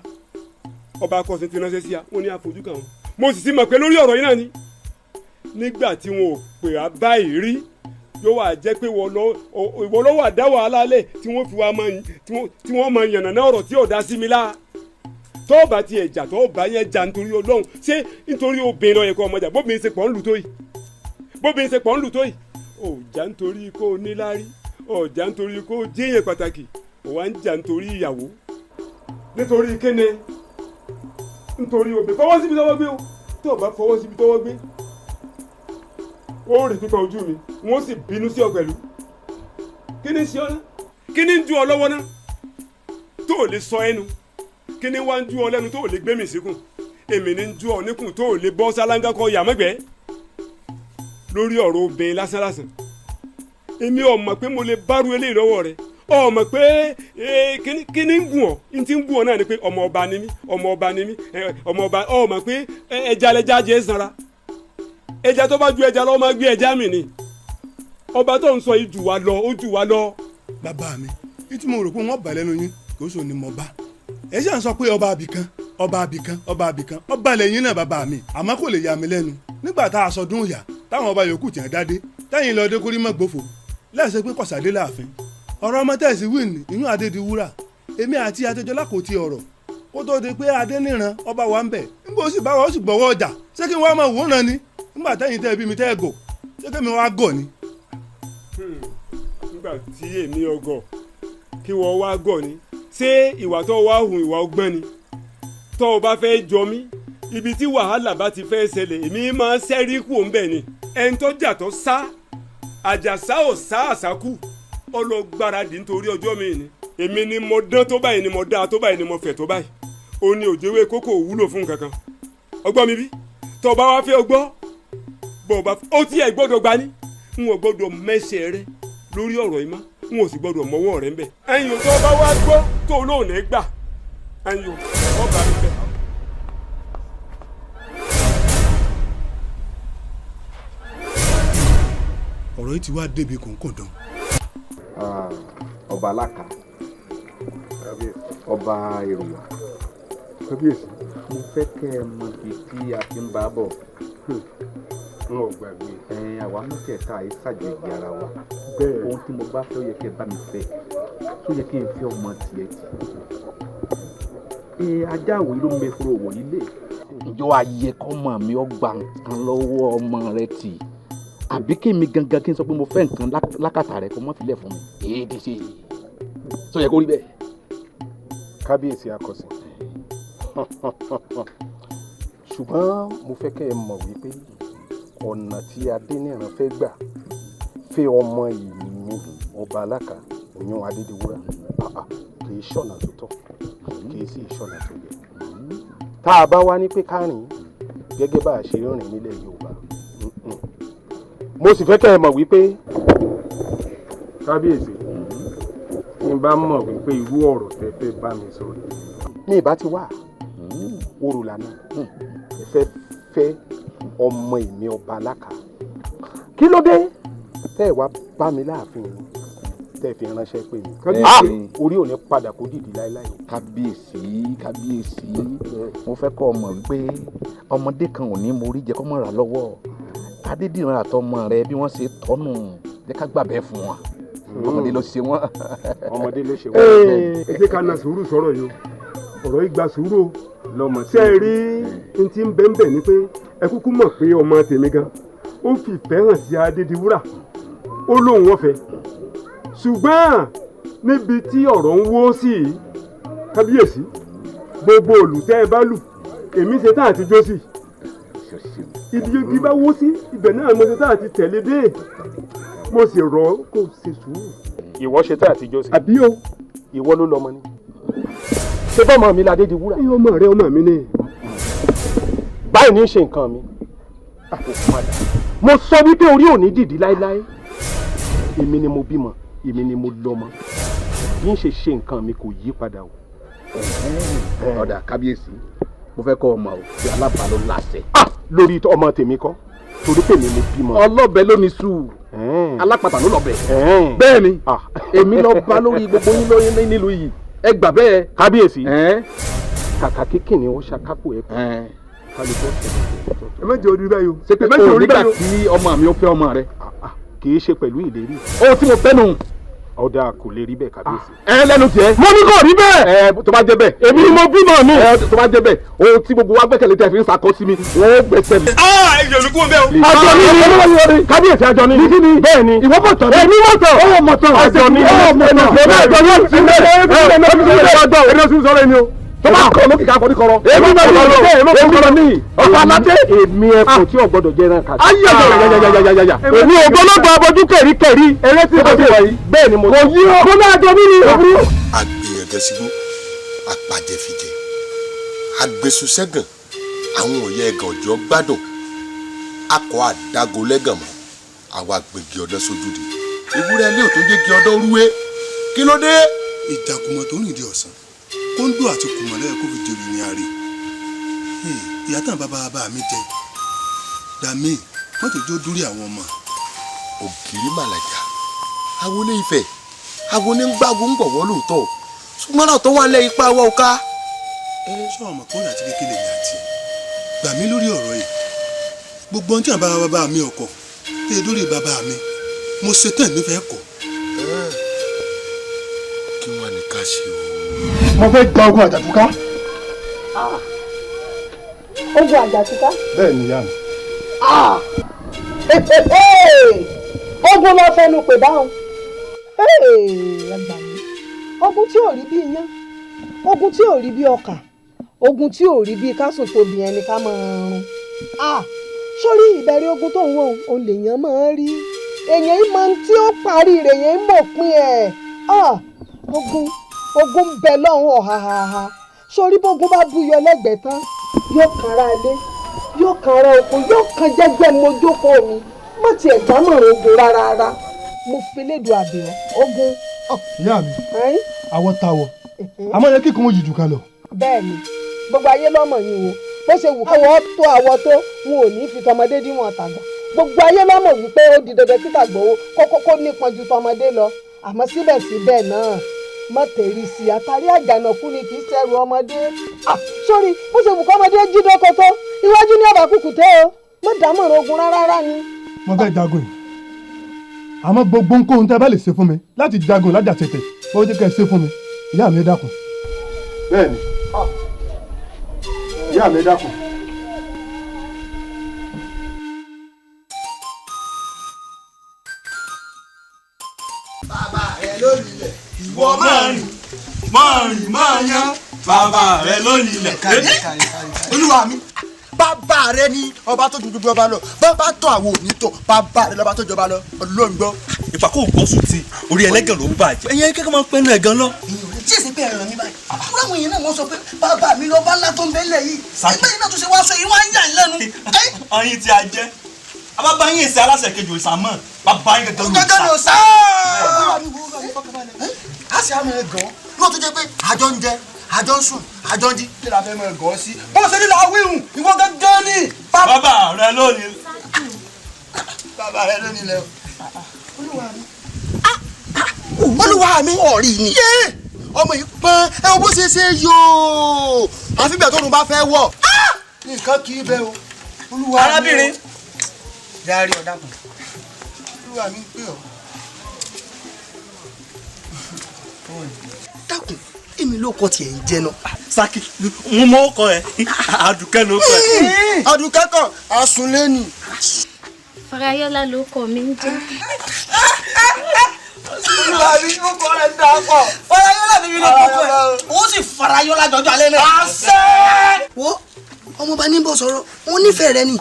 ọba akọsìn ti ránṣẹ́ sí a, wọ́n ní àfojú kan wọn. Mo sì ti mọ̀ pé lórí ọ̀rọ̀ yìí náà ni nígbà tí wọn ò pè á báyìí rí, yóò wá jẹ́ pé ìwọ ló wà dá wàhálà lẹ̀ tí wọ́n fi wá máa tí wọ́n máa yànnàná ọ̀rọ̀ tí ò dá sí mi lá. Tó o bá tiẹ̀ jà, tó o bá yẹn jà nítorí Ọlọ́run, ṣé nítorí obìnrin ló yẹ kó ọmọ jà? Bóbìnrin ṣe pọ̀ ń lù tó yìí, bóbìnrin ṣe pọ̀ ń lù tó yìí, ò jà nítorí kó o níláárí, ò jà nítorí kó o jéèyàn pàtàkì, ò wá ń jà nítorí ìyàwó. Nítorí kíni? Nítorí obìnrin. Fọwọ́ síbi tọwọ́ gbé o, tó o bá fọwọ́ síbi tọwọ́ gbé, ó rí pípa ojú mi, wọ́n sì bínú sí ọ pẹ̀lú. Kí ni ń ṣe ọ náà? Kí ni ń ju ọ lọ́wọ́ náà tó o lè sọ ẹnu? Kí ni wá ń ju ọ lẹ́nu tó o lè gbé mi síkùn? Èmi ní ń ju ọ níkùn tó o lè bọ́ sálángá kọ yàmẹ́gbẹ́ lórí ọ̀rọ̀ obìnrin lásánlásán. Èmi ò mọ̀ pé mo lè bárú eléyìí lọ́wọ́ rẹ. Ò mọ̀ pé kí ni ń gùn ọ́? N ti ń gùn ọ́ náà ni pé ọmọ ọba ni mí, ọmọ ọba ni mí, ọmọ ọba. Ò mọ̀ pé ẹja lẹja jẹ́ sanra, ẹja tó bá ju ẹja lọ máa gbé ẹja mi ni. Ọba tó ń sọ yìí jù wá lọ, ó jù wá lọ. Bàbá mi, ìtí mo rò pé wọ́n bà lẹ́nu yín kò sóò ní mo bá ẹ ṣe à ń sọ pé ọba àbìkan, ọba àbìkan, ọba àbìkan, ọba lẹ́yìn náà bàbá mi, àmọ́ kò lè yà mí lẹ́nu nígbà tá a sọdún ìyá táwọn ọba yòókù tiẹ̀ dádé tẹ́yìn lọ dé kórí mọ́ gbófo lẹ́sẹ̀ pé kọ̀sádé láàfin. Ọ̀rọ̀ ọmọ tẹ̀sí wíìnì ìyún adé di wúrà, èmi àti Adéjọlá kò ti ọ̀rọ̀ kó tó di pé adé níran ọba wa ń bẹ̀ nígbà ó sì bá wa ó sì gbọ́wọ́ ọjà, ṣé kí n wá máa wòran ni nígbà tẹ́yìn tẹ́ bí mi tẹ́ gò, ṣé kí mi wá gọ̀ ni. Nígbà tí èmi ọgọ kí wọ́n wá gọ̀ ni, ṣé ìwà tó wá hùn ìwà ọgbọ́n ni? Tó o bá fẹ́ jọ mí, ibi tí wàhálà bá ti fẹ́ ṣẹlẹ̀ èmi máa ń ṣẹ́rí kù ń bẹ̀ ni. Ẹni tó jà tó sá àjàsá ò sá àsákù ọlọ́gbáradì nítorí ọjọ́ mi ni. Èmi ni mo dán tó báyìí, ni mo dá tó báyìí, ni mo fẹ̀ tó báyìí. Ó ní òjèwé kókò wúlò fún kankan. Ọgbọ́n mi bí tó bá wá fẹ́ ọgbọ́ bó bá ó tiẹ̀ gbọ́dọ̀ gbani, n ò gbọ́dọ̀ mẹ́sẹ̀ rẹ lórí ọ̀rọ̀ yìí mọ́, n ò sì gbọ́dọ̀ mọ́wọ́ rẹ ń bẹ̀. Ẹ̀yin tó bá wá gbọ́ tó lóun ní gbà, ẹ̀yin ọba mi bẹ̀. Ọ̀rọ̀ yìí ti wá débi kòńkòndán. Ọba aláka, ọba Èrúwà, kábíyèsí, mo fẹ́ kẹ́ ẹ mọ ibi tí a ti ń bá bọ̀. N ò gbàgbé. Àwa mẹ́tẹ̀ẹ̀ta yìí ṣàjèjì ara wa. Bẹ́ẹ̀. Ohun tí mo bá fẹ́ ó yẹ kẹ́ ẹ bá mi fẹ́, tó yẹ kí n fẹ́ ọmọ tiẹ̀ tì. Ajá àwòyí ló meforo wò nílé. Ǹjọ́ ayẹ kọ́mọ mi ó gba nǹkan lọ́wọ́ ọmọ rẹ tì, àbí kí mi gangan kí n sọ pé mo fẹ́ nǹkan lákàtà rẹ kó mọ́ filẹ̀ fún mi? Èyí ti ṣe tó yẹ kó rí bẹ́ẹ̀. Kábíyèsí akọ̀sìn, ṣùgbọ́n mo fẹ́ kẹ́ ẹ mọ̀ wípé ọ̀nà tí Adéníran fẹ́ gbà fẹ́ ọmọ ìlú ọba aláka ìyún Adédiwúrà kì í ṣọ̀nà tó tọ́, kì í sì ṣọ̀nà tó yẹ. Tá a bá wá ní pé ká rìn gẹ́gẹ́ bá a ṣe rìn nílẹ̀ Yorùbá, mo sì fẹ́ kẹ́ ẹ mọ̀ wípé kábíyèsí, tí n bá mọ̀ wípé irú ọ̀rọ̀ tẹ́ fẹ́ bá mi sọ rèé, ní ìbá ti wà orò lànà ẹ fẹ́ fẹ́ ọmọ ìmí ọba aláka, kí ló dé tẹ́ ẹ wá bá mi láàfin mi Tẹ́ fi ránṣẹ́ pè mí. Kábíyèsí. Orí ò ní padà kó dìdí láéláé. Kábíyèsí, kábíyèsí, mo fẹ́ kọ́ ọmọ wípé ọmọdé kan ò ní mórí jẹ kó mọ̀ rà lọ́wọ́. Adédìran àtọmọ rẹ bí wọ́n ṣe tọ́nù, jẹ́ ká gbà bẹ́ẹ̀ fún wọn. Ọmọdé ló ṣe wọ́n. Ọmọdé ló ṣe wọ́n. Ẹ jẹ́ ká na sùúrù sọ̀rọ̀ yìí o, ọ̀rọ̀ yìí gba sùúrù o. Lọ́mọ ṣé ẹ rí n tí ń bẹ́ẹ̀ bẹ́ẹ̀ ni pé ẹ kúkú mọ̀ pé ọmọ tèmi gan ó fi ìfẹ́ hàn sí Adédiwúrà, ó lóun ọ̀fẹ́, ṣùgbọ́n níbi tí ọ̀rọ̀ ń wó sí i, kábíyèsí, gbogbo olùtẹ́ ẹ bá lù èmi ṣe tá àti jó sí ibi igi bá wó sí ibẹ̀ náà mo ṣe tá àti tẹ̀lé dé, mo sì rọ̀ ọ́ kó ṣe sùúrù. Ìwọ ṣe tá àti jó sí. Àbí o. Ìwọ ló lọmọ ni. Ṣé bọ́mọ mi la Adédiwúrà? Ẹ ọmọ rẹ ọmọ mi ni. Báyìí ní í ṣe nǹkan mi. Àpò padà. Mo sọ wípé orí ò ní dìdí láéláé. Èmi ni mo bímọ, èmi ni mo lọ́mọ. Bí n ṣe ṣe nǹkan mi kò yí padà o. Ọ̀dà kábíyèsí, mo fẹ́ kọ́ ọmọ o, bí alábàá ló láṣẹ. Lórí ọmọ tèmi kọ́, torí pé èmi mo bímọ. Ọlọ́bẹ ló ní sùúrù, alápatà ló lọ́bẹ. Bẹ́ẹ̀ ni, èmi lọ bá lórí gbogbo yín lóyún nílùú yìí, ẹ gbà bẹ́ẹ̀. Kábíyèsí, kàkà kíkìnì ó ṣàkápò ẹ kú. Kálukú ọ̀sẹ̀. Ẹ má jẹ́ orí báyìí o. Ṣé pé o nígbà tí ọmọ mi ó fẹ́ ọmọ rẹ? Kì í ṣe pẹ̀lú ìlérí. Ohun tí mo fẹ́ nù. Ọ̀dà kò lè rí bẹ́ẹ̀ kábíyèsí. Ẹ lẹ́nu tiẹ̀. Mo ní kò rí bẹ́ẹ̀. Ẹ tó bá jẹ́ bẹ́ẹ̀. Èmi ni mo bímọ mi. Ẹ tó bá jẹ́ bẹ́ẹ̀, ohun tí gbogbo wa gbẹ́kẹ̀lé tẹ́ fi ń sakọ sí mi, wọ́n ó gbẹ́sẹ̀ mi. Ẹ yọ̀ mí kúrò bẹ́ẹ̀ o. Àjọ ní ni kábíyèsí, àjọ ní ni. Bẹ́ẹ̀ ni. Ìwọ mọ̀ tán. Èmi mọ̀ tán. Ó mọ̀ tán. Àjọ ní. Ó mọ̀ tán. Èmi àjọ ní. Èmi tó bá kọ́ lókè ká kọ́ ní kọ́rọ́. Èmi mọ̀ tán. Èmi mọ̀ ní. Ọba aládé. Èmi ẹkùn tí ò gbọdọ̀ jẹ ẹran kàdé. Ayé ayayayayaya. Èmi ògbólógbò abojú kẹ̀ríkẹ̀rí. Eré tí mo ti wà yìí. Bẹ́ẹ̀ ni mo. Kò yí o. Mo náà jọ mí ni. Agbèyànjẹsígbó, apàjẹfìjẹ, agbésùsẹ́gàn, àwọn òye ẹ̀gàn ọ̀jọ́ gbádùn, akọ àdágo lẹ́gàn mọ́, àwa gbègi ọdẹ sójú di. Ewúrẹ́ ilé ò tó jẹ́ kí ọdọ rúwé. Kí ló dé? Ìjàkùmọ̀ tó rìn di ọ̀sán, kóńdó àti kùmọ̀ lẹ́yìn kó fi jèrè ní àárẹ̀. Ìyá tán bàbá bàbá mi jẹ, dàmí mọ́tò jó dúrí àwọn ọmọ. Ògiri màlàjà, àwọn oní Ifẹ̀, àwọn onígbàgbọ́ ń gbọ̀wọ́ lóòótọ́, ṣùgbọ́n náà tó wà lẹ́ ipá wa ò ká. Sọ ọmọ kó àti kékeré mi àti gbà mí lórí ọ̀rọ̀ yìí. Gbogbo ohun tí àwọn bàbá bàbá mi ọkọ̀ tẹ́ dórí bàbá mi, mo ṣetán mi fẹ́ kọ̀. Kí wàá ní ká ṣe o. Mo fẹ́ gba ogun àjàtúká. Ogun àjàtúká. Bẹ́ẹ̀ ni ìyá mi. Ogun lọ fẹnu pè báwọn. Ẹgbà mi, ogun tí ò rí bí iyán, ogun tí ò rí bí ọkà, ogun tí ò rí bí kásùn tóbi ẹni ká máa run. Sórí ìbẹ̀rẹ̀ ogun tó ń wò ó lèèyàn máa ń rí, èèyàn yìí máa ń tí ó parí rẹ̀, èèyàn ń mọ̀ pín ẹ̀. Ogun ogun ń bẹ lọ́hùn ọ̀hàhàhà. Sórí bógun bá búyọ lẹ́gbẹ̀ẹ́ tán, yóò kanra ilé, yóò kanra oko, yóò kan jẹ́jẹ́ mojókòó mi. Má tiẹ̀ gbámọ̀ràn ogun rárá rárá, mo fi lédùn àbẹ̀wò ogun. Ìyá mi, àwọ̀ tàwọ̀ àmọ́ yẹ kíkan ó yìí jù kan lọ. Bẹ́ẹ̀ ni, gbogbo ayé lọ́mọ yìí o, bó ṣe wù káwọ́ tó àwọ̀ tó, wọn ò ní fi tọmọdé díwọ̀n tàgbà. Gbogbo ayé lọ́mọ wípé ó di dandan kí tàgbà ó kókó nípọn ju tọmọdé lọ, àmọ́ síbẹ̀síbẹ̀ náà mọ tẹ̀rí sí i, àtàrí àjànàkú ni kì í ṣẹrù ọmọdé. Sórí bó ṣe wù kọ́mọdé jí dókòtó, iwájú ní ọ̀bà kùkù tẹ́ o, mọ dámọ̀ràn ogun rárá ni. Mo fẹ́ jagun yìí, àmọ́ gbogbo nǹkan tẹ́ bá lè ṣe fún mi láti jagun lájà tètè, bó ti kẹ́ ẹ ṣe fún mi, ìyá mi dákun. Bẹ́ẹ̀ni, ìyá mi dákun. Bàbá rẹ ló nílẹ̀, ìwọ máa rìn máa rìn máa yán, bàbá rẹ ló nílẹ̀. Olúwa mi, bàbá rẹ ní ọba tó ju gbogbo ọba lọ, bàbá tó àwọn òní tó, bàbá rẹ lọba tó jọba lọ, Ọlọ́run gbọ́. Ìfàkó gbọ́sùn ti orí ẹlẹ́gàn ló ń bàjẹ́. Ẹ̀yin akẹ́kọ̀ọ́ máa ń pẹ́nu ẹ̀gàn lọ. Tí èsì pé ẹ̀rọ mi báyìí, láwọn èèyàn náà wọ́n sọ pé bàbá mi lọ́ba ńlá tó ń bẹ́lẹ̀ yìí. Ẹgbẹ́ yìí náà tún ṣe wá sọ yìí, wọ́n á yà ń lẹ́nu. Ọyìn tí a jẹ́, bàbá yín èsì aláṣẹ kejì òòsà mọ́, bàbá yín gẹ́gẹ́ ló sá. A sì á mọ ẹ̀gàn lóòótọ́ jẹ́ pé àjọ ń jẹ, àjọ ń sùn, àjọ ń jí. Kí la fẹ́ mọ ẹ̀gàn sí? Bó ṣe ní la wíhùn, ìwọ gángan ni. Bàbá rẹ lónìí. Bàbá rẹ lónìí lẹ o. Olúwa mi. Olúwa mi ọ̀rí ni. Ọmọ yìí pọ́n ẹ wo bó ṣe ṣe yóò àfi bí àtọ́run bá fẹ́ wọ̀ nǹkan kì í bẹ́ o. Olúwa mi o. Arábìnrin yarí ọ̀dà kan. Olúwa mi ń pè ọ́. Dákun, èmi ló kọ tiẹ̀ ń jẹ náà. Saki, mo mọ ọkọ ẹ, Adùkẹ́ ló kọ ẹ. Adùkẹ́ kan asunlé ni. Farayọlá ló kọ mi ń jẹ́. Olúwa mi ló kọ ẹ dà pọ̀. Farayọlá mi ló kọ ẹ. Ó sì farayọlá jọjọ alẹ́ náà. Àṣẹ. Wo ọmọọba ní bọ̀ sọ̀rọ̀, mo nífẹ̀ẹ́ rẹ ni.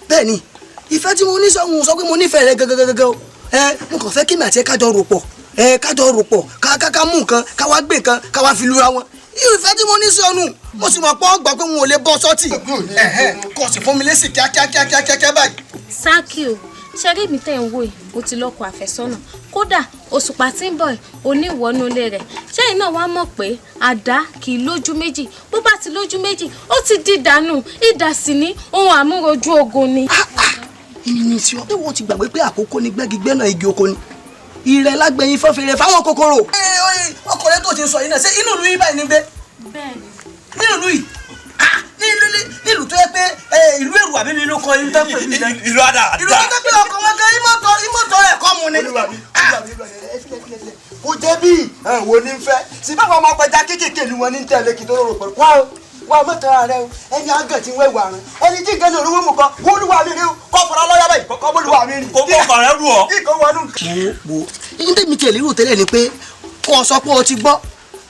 Bẹ́ẹ̀ ni, ìfẹ́ tí mo ní sọ, mo sọ pé mo nífẹ̀ẹ́ rẹ gangan o. Ẹ mo kàn fẹ́ kí mi àti ẹ kájọ rò pọ̀, ẹ kájọ rò pọ̀, ká ká ká mú nǹkan, ká wá gbé nǹkan, ká wá fi lura wọn. Ìfẹ́ tí mo ní sí ọnù, mo sì mọ̀ pé ó gbà pé n ò lè bọ́ sọ́ọ̀tì. Kò sì fún mi lésì kíákíákíákíá báyìí. Sákì o, ṣeré mi tẹ̀ ń wò yìí, mo ti lọ́kọ àfẹ́sọ́nà. Kódà òṣùpá tí ń bọ̀ yìí, oníwọ̀nú ilé rẹ̀. Ṣẹ́yìn náà wàá mọ̀ pé àdá kì í lójú méjì. Bó bá ti lójú méjì, ó ti di dànù. Ìdà sì ní ohun àmúrojú ogun ni. Èmi ni sí ọ pé wọ́n ti gbàgbé pé àkókò ni gbẹ́gigbẹ́nà igi oko ni. Ìrẹ̀ lágbẹ̀yìn fọ́fẹ̀rẹ̀ fáwọn kòkòrò. Ọkọ rẹ tó ti sọ yìí náà, ṣé inú ìlú yìí báyìí ni gbé? Bẹ́ẹ̀ni. Nínú ìlú yìí? Nílùú tó yẹ pé ìlú èrò àbí mi ló kọ ìlú tó pè mí. Ìlú àdá. Ìlú tó pé ọkọ wọn gan ìmọ̀tọ̀ ẹ̀kọ́ mu ni. Kò jẹ́ bí wo ni ń fẹ́ sí báwọn ọmọ apẹja kéékèèké ni wọ́n ní ń tẹ̀lé kí tó rò pẹ̀lú. Wá o, wá mọ́tò rẹ o, ẹni àgàn ti wẹ̀wù àrùn ẹni tí nǹkan ní olówó mu kan wọ́n olúwa mi rí o, kọ́ fọlá lọ́yà báyìí kọ́ bólúwa mi rí. Kò kọ́ ọkọ̀ rẹ rú ọ. Kí nǹkan wọnú. Wo wo ní tèmi tiẹ̀ lérò tẹ́lẹ̀ ni pé kò sọ pé o ti gbọ́,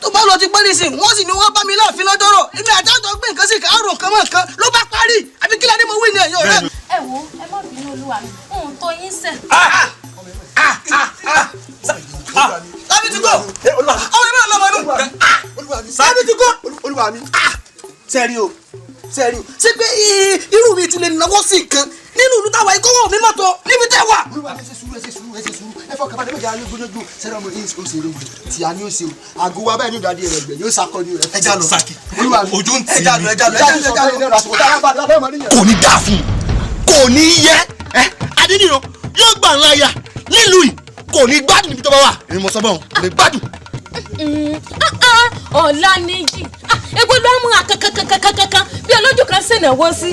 tó bá lọ ti gbọ́ nísìnyí, wọ́n sì ní wọ́n bá mi láàfin lọ́jọ́rọ̀, èmi àti àjọ gbé nǹkan sí kàárò nǹkan mọ́ nǹkan ló bá parí, àbí kí ládé mo wí ni ẹ̀yin ọ̀rẹ́ mi. Ẹ wo, ẹ má bínú olúwa mi, ohun tó yín sẹ̀. Lábí ti gbọ́, ọmọ ìbára lọ́mọ inú. Lábí ti gbọ́. Olúwa mi. Sẹ́rí o, sẹ́rí o, ṣé pé irú mi tún lè náwó sí nǹkan nínú ìlú táwa ikọ́ wọ̀ mí mọ́tò níbi tẹ́ wà. Olúwa mi, ṣe sùúrù, ẹ ṣe sùúrù, ẹ ṣe sùúrù, ẹ fọkàn balẹ̀, méjì alẹ́ gbóná jù sẹ́rọ̀ ọmọ yìí ó ṣe eré tí a ní ó ṣe o, àgọ́ wa báyìí ní ìdádì rẹ̀ gbẹ̀ yóò ṣàkọni rẹ̀. Ẹ já lọ. Saki, ojú ń tì Ẹ já lọ, ẹ já lọ, ẹ já lọ, ẹ já lọ. Kò ní dáa fún un, kò ní yẹ ẹ. Adéníran yóò gbà ńlá ya nílùú yìí, kò ní gbádùn níbi tó bá wà. Èmi mo sọ bọ́ọ̀, kò ní gbádùn. Ọ̀làníjì, egbò ló ń múra kankankankankan bí olójú kan sì náwó sí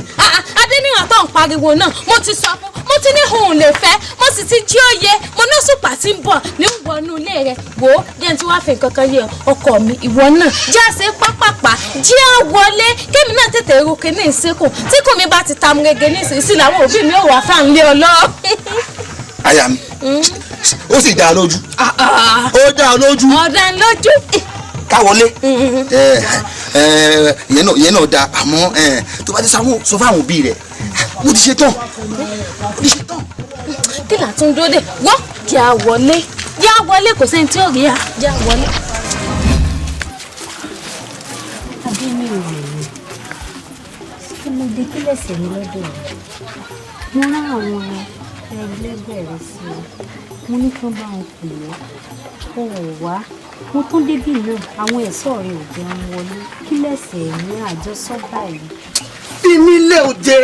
Adéníran tó ń pariwo náà. Mo ti sọ fún, mo ti ní òun lè fẹ́, mo sì ti jí òye mo ní òṣùpá tí ń bọ̀ ní wọnú ilé rẹ̀. Wò ó jẹ́ tí wàá fi nǹkan kan yé ọkọ mi, ìwọ náà jẹ́ àṣẹ pápápá, jẹ́ à wọlé kémi náà tètè ru kíní ìsìnkù tí kò mi bá ti ta mu gẹ́gẹ́ nísinsìnyí làwọn òbí mi ò wá fáwọn lé ọlọ́. Aya mi, ó sì dá a lójú, ó dá a lójú. Ọ̀dà lójú. Ká wọlé, ìyẹn náà da, àmọ́ tó bá ti sáwọn sọ fáwọn òbí rẹ̀, mo ti ṣe tán, mo ti ṣe tán. Kí là tún dúró dé wọ́n? Jẹ́ à wọlé, jẹ́ à wọlé, kò sẹ́ni tí ò rí à, jẹ́ à wọlé. Adé mi ò rẹ̀ mí kí mo dé, kí lẹ̀sẹ̀ mi lọ́dọ̀ rẹ̀. Mo rán àwọn ẹlẹgbẹ́ rẹ̀ sí i, mo ní kí wọ́n bá wọn pè ọ́, ò wá. Mo tún débì náà, àwọn ẹ̀ṣọ́ rẹ̀ ò jẹun wọlé. Kí lẹ̀sẹ̀ mi àjọsọ báyìí? Èmi lè ò jẹ,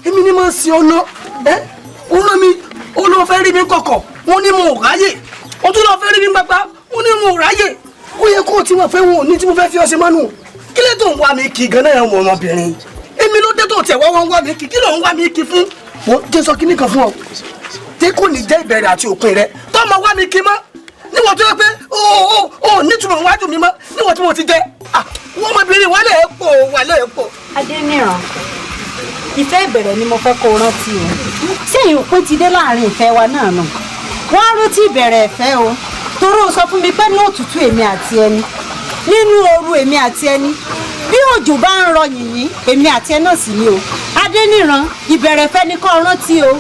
èmi ni máa ń sin ọ̀nà ẹ. Ó rán mi, ó lọ fẹ́ rí mi kọ̀kọ̀, wọ́n ní mo ò ráyè. Ó tún lọ fẹ́ rí mi gbagba, wọ́n ní mo ò ráyè. Ó yẹ kó o ti mọ̀ pé wọn ò ní tí mo fẹ́ fi ọṣẹ mọ́nù. Kí lè tó ń wá mi kì gan-an ọmọ ọmọbìnrin? Èmi ló dé tó tiẹ̀ wá wọ́n ń wá mi kì, kí ló ń wá mi kì fún? Mo jẹ́ sọ kíní kan fún ọ tí kò ní jẹ́ ìbẹ̀rẹ̀ àti òpin rẹ tó ọmọ wá mi kì mọ́, níwọ̀n tó yẹ pé ó nítumọ̀ wájú mi mọ́, níwọ̀n tí mo ti jẹ́ wọ́n ọmọbìnrin wà lẹ̀ pọ̀, wà lẹ̀ pọ̀. Adéníran, ìfẹ́ ìbẹ̀rẹ̀ ni mo fẹ́ kó o rántí o. Ṣé ìyókùn ti dé láàrin ìfẹ́ wa náà nù? Wọ́n á rántí ìbẹ̀rẹ̀ ìfẹ́ o, torí o sọ fún mi pé ní òtútù èmi àti ẹni, nínú ooru èmi àti ẹni, bí òjò bá ń rọ yìnyín èmi àti ẹ náà sì ni o. Adéníran, ìbẹ̀rẹ̀ ìfẹ́ ni kó o rántí o,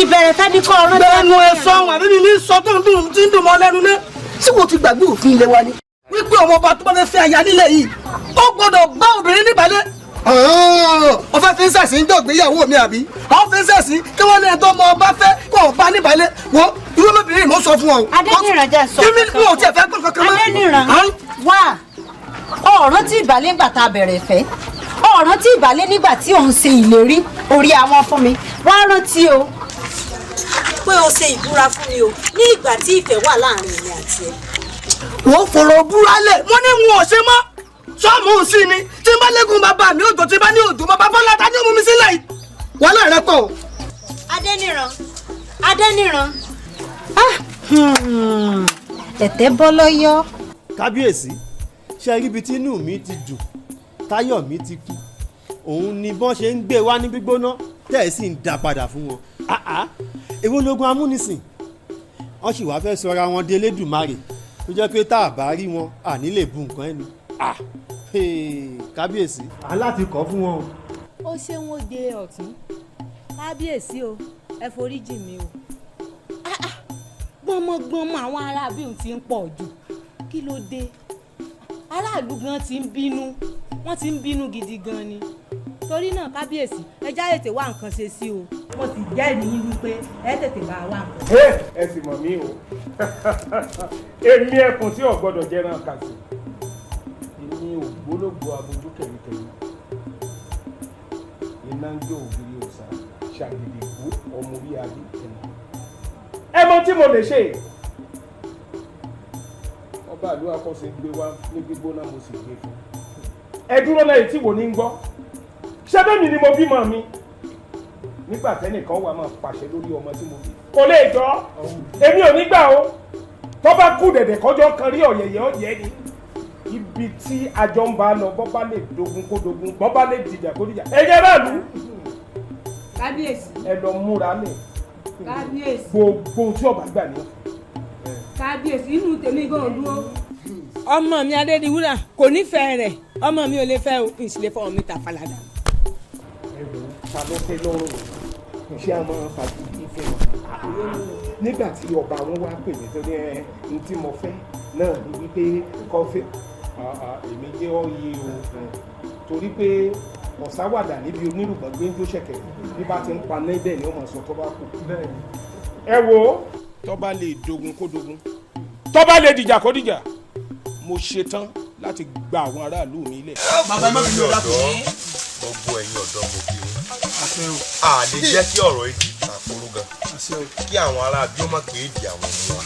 ìbẹ̀rẹ̀ ìfẹ́ ni kó o rántí. Bẹ́ẹ̀nu ẹ sọ àwọn àbí mi ní sọ tó ń dùn tí ń dùn mọ́ lẹ́nu náà. Ṣé wo ti gbàgbé òfin ilé wa ni wípé ọmọ ọba tó bá fẹ́ fẹ́ aya nílẹ̀ yìí, ó gbọ́dọ̀ bá obìnrin níbàlẹ̀? Ó fẹ́ fi ń sẹ̀sìn jọ̀gbéyàwó mi, àbí ó fi ń sẹ̀sìn kí wọ́n ní ẹ̀tọ́ ọmọ ọba fẹ́ kó o bá níbàlẹ̀? Wo irú ọmọbìnrin mo sọ fún ọ. Adéníran, jẹ́ sọ. Èmi mi ò tiẹ̀ fẹ́ gbọ́ kankan mọ́. Adéníran, wá, ọ̀ràn tí ìbàlẹ̀ ńgbà tá a bẹ̀rẹ̀ fẹ́, ọ̀ràn tí ìbàlẹ̀ nígbà tí òun ṣe ìlérí orí àwọn fún mi, wá rántí o. pé o ṣe ìbúra fún mi o ní ìgbà tí ìfẹ́ wà láàrin èmi àti ẹ. Wọ́n fọ̀rọ̀ búra lẹ̀, wọ́n ní wọn ò ṣe mọ́. Sọ́ọ̀mù sí ni, tí n bá lẹ́gùn bàbá mi òjò, tí n bá ní òjò bàbá Bọ́lá ta ní òmù mi sílẹ̀ yìí. Wàhálà rẹ pọ̀ o. Adéníran, Adéníran. Tẹ̀tẹ̀ bọ́ lọ́yọ́. Kábíyèsí, ṣe rí ibi tí inú mi ti dùn, táyọ̀ mi ti kú, òun ni bọ́n ṣe ń gbé wá ní gbígbóná tẹ́ ẹ̀ sì ń dá padà fún wọn. Èwo lógun amúnisìn, wọ́n sì wáá fẹ́ sọra wọn di Elédùmarè tó jẹ́ pé tá a bá rí wọn àní lè bu nǹkan ẹnu. Kábíyèsí, à ń láti kọ́ fún wọn o. Ó ṣeun oje ọ̀tún, kábíyèsí o, ẹ foríjì mi o. Gbọmọgbọmọ àwọn aráabí ti ń pọ̀ jù, kí ló dé? Aráàlú gan ti ń bínú, wọ́n ti ń bínú gidi gan ni. Torí náà kábíyèsí, ẹ já tètè wá nǹkan ṣe sí o. Mo sì jẹ́rìí yín wípé ẹ tètè bá wa nǹkan. Ẹ sì mọ̀ mí o, èmi ẹkùn tí ò gbọ́dọ̀ jẹran kàṣì, èmi ògbólógbòó abojú kẹ̀ríkẹ̀rí, iná ń jó ògiri òòṣà ṣàgìdì kú ọmọ orí adé ẹ̀nà. Ẹ mọ tí mo lè ṣe. Ọba ìlú akọ́ṣe gbé wá ní gbígbóná, mo sì gbé fún ẹ. Dúró lẹ́yìn tí wò ní ń gbọ́. Ṣé bẹ́ẹ̀ mi ni mo bímọ mi? Nígbà tẹ́nìkan wà máa pàṣẹ lórí ọmọ tí mo bí, kò lè jọ èmi ò ní gbà o. Tó bá kú dẹ̀dẹ̀ kọjọ́ kan rí ọ̀yẹ̀yẹ̀ ọ̀yẹ́ ni. Ibi tí àjọ ń bá lọ, bọ́ bá lè dogun kó dogun, bọ́ bá lè dìjà kó dìjà. Ẹ jẹ́ báàlú. Kábíyèsí. Ẹ lọ múra lẹ̀. Kábíyèsí. Gbogbo tí ọba gbà ní. Kábíyèsí, inú tèmi gan dúró. Ọmọ mi Adédiwúrà kò nífẹ̀ẹ́ rẹ̀, ọmọ mi ò lè fẹ́ o, n sì lè fọwọ́ mi ta falada. Ẹ wò ó, ta ló fẹ́ lọ́rùn ṣé a máa fàgídí fẹ́ wọn? Nígbà tí ọba wọn wá pè mí tó ní ẹ n tí mo fẹ́ náà ni wípé kọfí èmi jẹ́ ọ̀yẹ́ o, torí pé ọ̀sáwàdà níbi onírùbọ̀n gbé ń jó ṣẹ̀kẹ̀ bí bá ti ń pa níbẹ̀ ni ó máa sọ tó bá kù. Ẹ wo, tó bá lè dogun kó dogun, tó bá lè dìjà kó dìjà, mo ṣetán láti gba àwọn aráàlú mi lẹ̀. Bàbá má fi lọ́ọ́ ọ̀dọ́, gbogbo ẹ̀yin ọ̀dọ́ mo kí yín. A lè jẹ́ kí ọ̀rọ̀ yìí di àkóró gan, kí àwọn ará bí ó má pè é di àwọn ọmọ wa.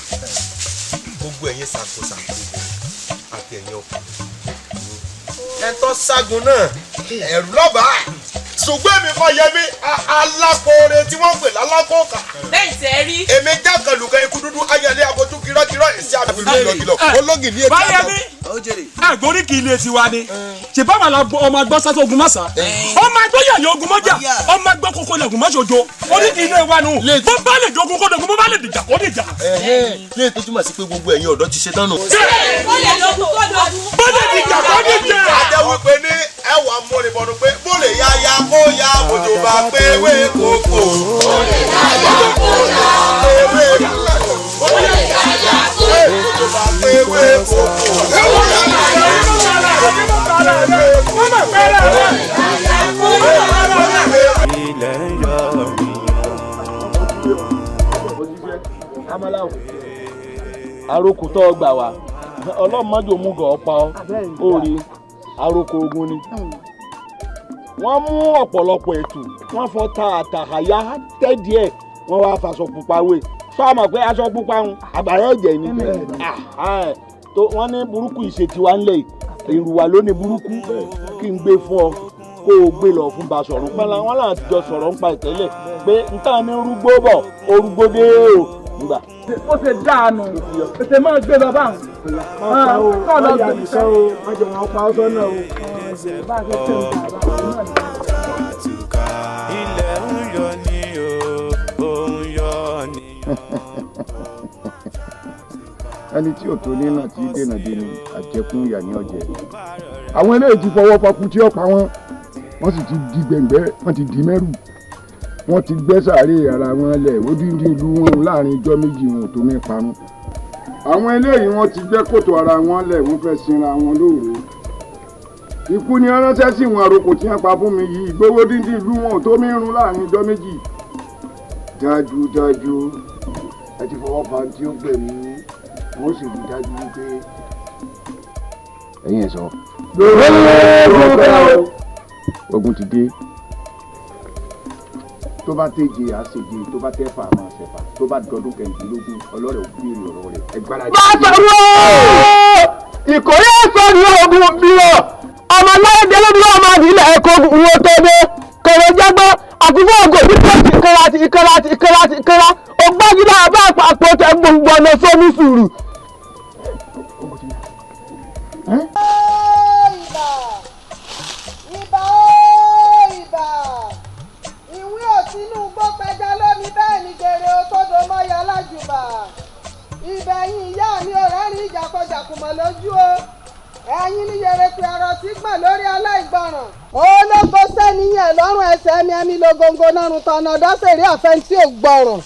Gbogbo ẹ̀yin ṣàkóṣàkó àti ẹ̀yin ọkùnrin ẹ̀tọ́ ságun náà ẹ̀rù lọ́ba, ṣùgbọ́n èmi kọ́ yẹmi alákòore tí wọ́n pè lálákòókà. Bẹ́ẹ̀ tẹ́ rí. Èmi jákàlùkẹ́ ikú dúdú ayẹlẹ́ abojú gírọ́gírọ́ èsì àbẹ̀lú gírọ́gírọ́ ológì ní etí àtọ̀. Báyẹ̀mí, àgbórí kì í lè tiwa ni ṣèbá wà lá ọmọ agbọ́ sátó ogun mọ́sá, ọmọ agbọ́ yàyà ogun mọ́jà, ọmọ agbọ́ kókó lẹ́gùn mọ́ṣojo, orí kì í lè wa nù. Bó bá lè dogun kó dogun, bó bá lè dìjà kó dìjà. Lè tó túmọ̀ sí pé gbogbo ẹ̀yin ọ̀dọ́ ti ṣe tán nù. Bó lè dogun kó dogun. Bó lè dìjà kó dìjà. Àjẹwò pé ní ẹwà múrìbọ̀nù pé bó lè yá ya kó ya òjò bá pé wé kókó. Bó lè yá ya kó ya pé wé kókó. Bó lè yá ya kó ya òjò bá pé wé kókó. Ilẹ̀ ń yọ Àròkù tó gbà wá, ọlọ́mọdé òmùgọ̀ ọ̀pá ọ, ó rí àròkù ogun ni. Wọ́n mú ọ̀pọ̀lọpọ̀ ètù, wọ́n fọ́ ta àtàhàyà tẹ́ díẹ̀, wọ́n wá faṣọ pupa wé. Sọ ma pé aṣọ pupa ń àgbàrá ẹ̀jẹ̀ ni. Tó wọ́n ní burúkú ìṣe tiwa ńlẹ̀ ìrùwà ló ní burúkú, kí n gbé fún ọ kó o gbé lọ fún Basọ̀rún pẹ́lá. Wọ́n là jọ sọ̀rọ̀ ń pa ìtẹ́lẹ̀ pé n tàn ní rúgbó bọ̀ orúgbó dé o nígbà. Ó ṣe dáa nù, tètè máa gbé bàbá àwọn. Kọ́ lọ gbé nìkan o, má jẹ́ wọn pa ọ́ sọ́nà o. Ilẹ̀ ń yọ ní o, òun yọ ní. Ẹni tí ò tó nínà tí dènà dènà àjẹkùn ìyà ní ọjẹ. Àwọn eléyìí ti fọwọ́ fakú tí ó pa wọ́n, wọ́n sì ti di gbẹ̀ngbẹ́, wọ́n ti di mẹ́rù, wọ́n ti gbẹ́ sàárè ara wọn lẹ̀ odindi ìlú wọn láàrin ijọ́ méjì wọn ò tó mí parun. Àwọn eléyìí wọ́n ti gbẹ́ kòtò ara wọn lẹ̀, wọ́n fẹ́ sinra wọn lóru. Ikú ni ránṣẹ́ sí wọn, àròkò tí wọ́n pa fún mi yìí, gbowó díndín ìlú wọn ò tó mí run láàrin ijọ́ méjì. Dájúdájú ẹ ti fọwọ́ pa tí ó gbẹ̀mí, wọ́n sì rí dájú wípé ẹ̀yin ẹ̀ sọ. Ogun ti dé. Tó bá tẹ̀jẹ̀ àṣejì, tó bá tẹ̀fà máa ṣẹ̀fà, tó bá dọdún kẹ̀ǹdínlógún ọlọ́rẹ̀ òbí ọ̀rọ̀ rẹ̀ ẹgbàá. Bàtàrú ìkórè sọ̀rọ̀ ogun mìíràn ọmọ aláìdé lóbi ọmọ àdìlẹ̀ ẹ̀kọ́ wo tó dé kọ̀rọ̀ jágbọ́ àti fún ògò tí kò ti kọ́ra ti kọ́ra ti kọ́ra ti kọ́ra ògbájúmọ́ àbá àpapọ̀ tẹ gbogbo ọ̀nà sómi sùúrù. Ibà ibà ìwé òtínú gbọ́pẹja lómi bẹ́ẹ̀ ni gèrè òtòdó mọ́yà lájùbà ìbẹ̀yìn ìyá mi ò rẹ́rìn ìjàkọjàkùmọ̀ lójú o ẹ̀yin ní yẹrẹpẹ ọ̀rọ̀ tí gbọ̀n lórí aláìgbọràn ológo sẹ́niyàn lọ́rùn ẹsẹ̀ mi ẹ̀mí lógóńgó nárun tọ̀nà dọ́sẹ̀rí àfẹntí ò gbọ̀ràn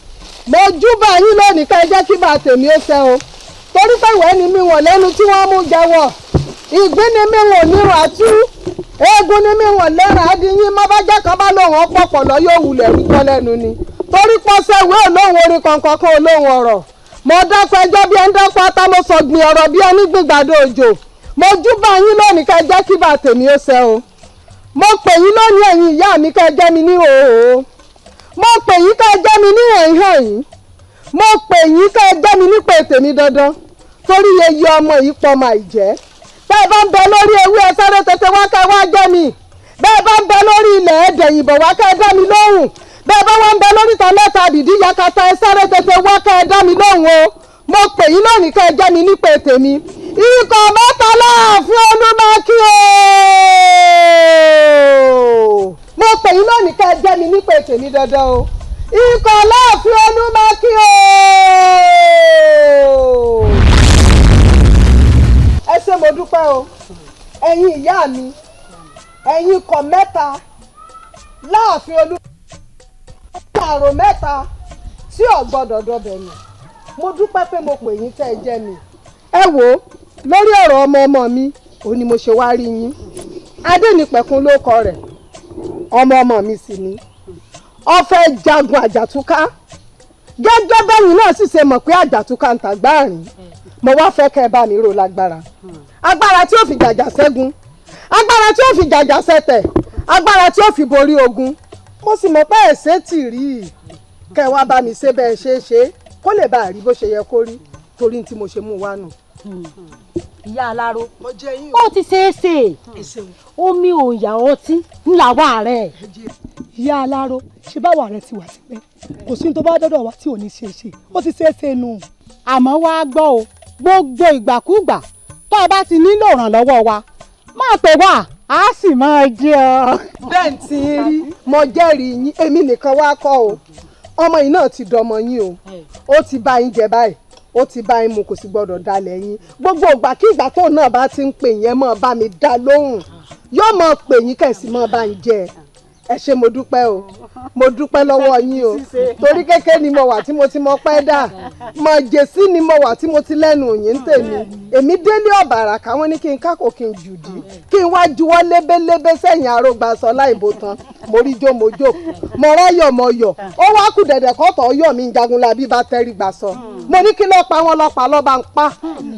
mo júbà yín lónìí ká ẹ jẹ́ kí bá tèmi ó ṣe o torí pé ìwé ni mi wọ̀n lẹ́nu tí wọ́n mú jẹ́wọ́ ìgbín ni mi wọ̀n nírun àtú eégún ni mi wọ̀n lẹ́ràn adìyín mọ́bájá kan bá lóun ọ̀pọ̀pọ̀ lọ yóò wulẹ̀ rúgbọ́ lẹ́nu ni torí pọ́sẹ̀ ìwé olóhùn orin kọ̀ọ̀kan kan olóhùn ọ̀rọ̀ mo dákọ̀ ẹjọ́ bí ẹni dákọ̀ ata mo sọ gbìn ọ̀rọ̀ bí ẹni gbìngbàdo òjò mo júbà yín lónìí ká ẹ jẹ́ kí bá tèmi ó ṣe o mo pè yín lónìí ẹ̀yin ìyá mi ká ẹ jẹ́ mi ní òòó mo pè yín ká ẹ jẹ́ mi ní ẹ̀yìn ẹ̀yìn mo pè yín ká ẹ jẹ́ mi nípe tèmi dandan torí yeye ọmọ yìí pọ̀ mà ìjẹ́ bẹ́ẹ̀ bá ń bẹ lórí ewé ẹ sáré tètè wá ká wá jẹ́ mi bẹ́ẹ̀ bá ń bẹ lórí ilẹ̀ ẹ̀dẹ̀yìnbọ̀ wá ká ẹ dá mi lóhùn bẹ́ẹ̀ bá wá ń bẹ lórí ìta mẹ́ta àbìdí yakata ẹ sáré tètè wá ká ẹ dá mi lóhùn o mo pè yín lónìí ká ẹ jẹ́ mi nípe tèmi ikọ̀ mẹ́ta láàfin Olúmákì o mo pè yín lónìí ká ẹ jẹ́ mi nípe tèmi dandan o ikọ̀ láàfin Olúmákì o ẹ ṣé mo dúpẹ́ o ẹ̀yin ìyá mi ẹ̀yin ikọ̀ mẹ́ta láàfin Olúmákì àrò mẹ́ta tí ò gbọ́dọ̀ dọbẹ̀ nù mo dúpẹ́ pé mo pè yín tẹ́ ẹ jẹ́ mi ẹ wò ó lórí ọ̀rọ̀ ọmọ ọmọ mi òun ni mo ṣe wá rí yín Adénípẹ̀kun ló kọ rẹ̀ ọmọ ọmọ mi sì ni ó fẹ́ jagun àjàtúká gẹ́gẹ́ bẹ́yìn náà sì ṣe mọ̀ pé àjàtúká ń tàgbáàrin mo wá fẹ́ kẹ́ ẹ bá mi rò lágbára agbára tí ó fi jàjà ṣẹ́gun agbára tí ó fi jàjà ṣẹ̀tẹ̀ agbára tí ó fi borí ogun mo sì mọ̀ pé ẹ̀ṣẹ̀ tì rí i kẹ́ ẹ wá bá mi ṣe bẹ́ẹ̀ ṣe é ṣe kó lè bá a rí bó ṣe yẹ kó rí torí tí mo ṣe mú wá nù. Ìyá aláró ó ti ṣeé ṣe omi òòyà ọtí ńlá wà rẹ. Ìyá aláró ṣe báwa rẹ ti wà sípẹ́ kò sí ní tó bá dọ́dọ̀ wá tí ò ní ṣe ṣe ó ti ṣeé ṣe nù. Àmọ́ wá gbọ́ o gbogbo ìgbàkúgbà tó o bá ti nílò ìrànlọ́wọ́ wa máa pè wá a sì máa jẹ́ ọ. Bẹ́ẹ̀ tí ń rí mo jẹ́rìí yín èmi nìkan wá kọ́ o ọmọ yìí náà ti dọmọ yín o ó ti bá yín jẹ báyìí ó ti bá yín mu kò sì gbọdọ̀ dalẹ̀ yín gbogbo ìgbà kí ìgbà tó náà bá ti ń pè yẹn mọ́ bá mi dá lóhùn yóò mọ̀ pè yín kẹ̀sì mọ́ bá ń jẹ ẹ ṣé mo dúpẹ́ o mo dúpẹ́ lọ́wọ́ yín o torí kékeré ni mo wà tí mo ti mọ pẹ́ dà mọ jèsí ni mo wà tí mo ti lẹ́nu yín tèmi èmi délé ọ̀bàrà káwọn ní kí n kákò kí n jùdí kí n wá juwọ́ lébélébé sẹ́yìn arógbàsọ láìbò tán mo rí jó mo jó mo ráyọ̀ mo yọ̀ ó wá kù dẹ̀dẹ̀ kọ́tọ̀ yọ̀ mí jagunlabi bá tẹ́rí gbà sọ mo ní kí ló pa wọn lọ́pàá lọ́ba ń pa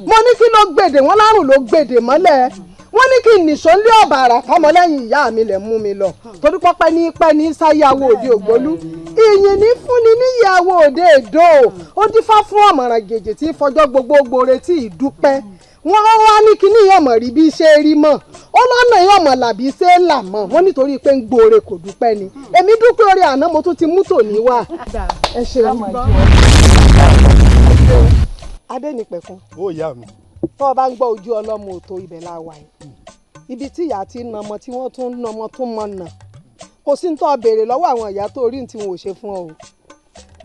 mo ní kí ló gbèdè wọn lárùn ló gbèdè mọ́lẹ̀ wọ́n ní kí n nìṣó lé ọ̀bàrà kámọ́ lẹ́yìn ìyá mi lẹ̀ mú mi lọ torí pọ́pẹ́ ní pẹ́ ní sáyàwó òde ògbólú ìyìn ní fúnni níyàwó òde èdò ó dífá fún ọ̀mọ̀ràn gèjè tí fọjọ́ gbogbo retí ìdúpẹ́ wọ́n wá ní kíní ọmọ rí bí ṣe rí mọ́ ó lọ́nà ọmọ làbí ṣe é là mọ́ wọ́n nítorí pé ń gbóore kò dúpẹ́ ni èmi dúpẹ́ orí àná mo tún ti mú tòní wá ẹ ṣeun. Adénípẹ̀kun ó yá mi. Tó o bá ń gbọ́ ojú ọlọ́mọ òtó ibẹ̀ la wà yìí ibi tí ìyá ti ń na ọmọ tí wọ́n tún ń na ọmọ tún mọ nà kò sí ní tó béèrè lọ́wọ́ àwọn ìyá tó rí ní tí wọn ò ṣe fún ọ o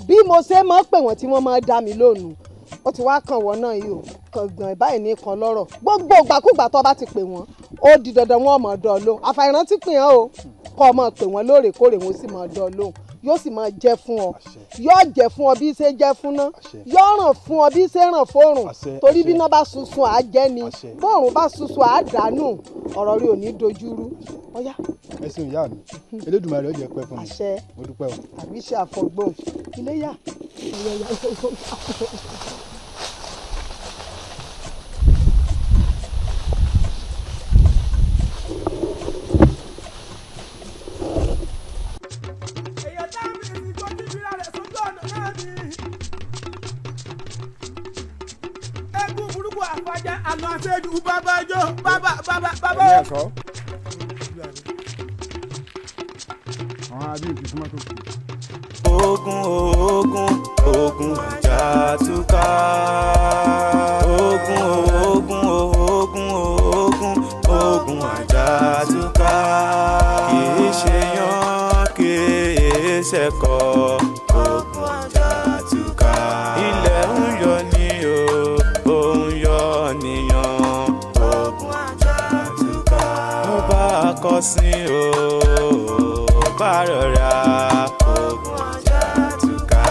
bí mo ṣe máa ń pè wọ́n tí wọ́n máa dá mi lónìí ó ti wá kàn wọ́n náà yìí o kàn gbọ̀n báyìí ní kan lọ́rọ̀ gbogbo ìgbàkúgbà tó bá ti pè wọ́n ó di dandan wọ́n mọ̀ dán lóhùn àfàìrántí pè wọ́n o kọ́ ọ máa pè wọ́n lóòrèkóòrè wọ́n sì máa dán lóhùn yóò sì máa jẹ́ fún ọ yóò jẹ́ fún ọ bí ṣe jẹ́ fún ná yóò ràn fún ọ bí ṣe ràn fóòrùn torí bí iná bá sunsun àá jẹ́ ni bóòrùn bá sunsun àá dànù ọ̀rọ̀ rí ò ní dojúrú ọ̀yá. Ẹ ṣeun ìyá mi Elédùmarè ó jẹ́ pẹ́ fún mi mo dúpẹ́ o. Àbíṣe àfọgbọ́n iléyà. Àlọ́ àṣejù bàbá ijó bàbá bàbá bàbá. Ẹ̀mí ẹ̀kọ́. Àwọn abí òkè súnmọ́ tó kù. Ogun ogun ogun àjàtúká. Ogun ogun ogun ogun ogun àjàtúká. Kìí ṣe yán kìí ṣẹ̀kọ. Ogun àjàtúká. Ilẹ̀ ń yọ ní o, òun yọ níyàn. Ogun àjàtúká. Ó bá a kọ sí o, bá rọra. Ogun àjàtúká.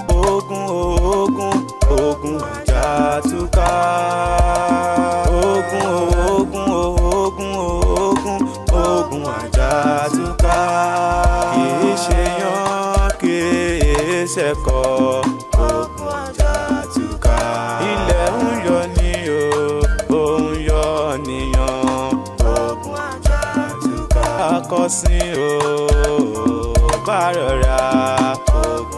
Ogun ogun ogun àjàtúká. Ogun ogun ogun ogun ogun àjàtúká. Kìí ṣe yán kìí ṣẹ̀kọ. Ogun àjàtúká. Ilẹ̀ ń yọ ní o, òun yọ níyàn. Ogun àjàtúká. Akọ́sìn o, bá rọra.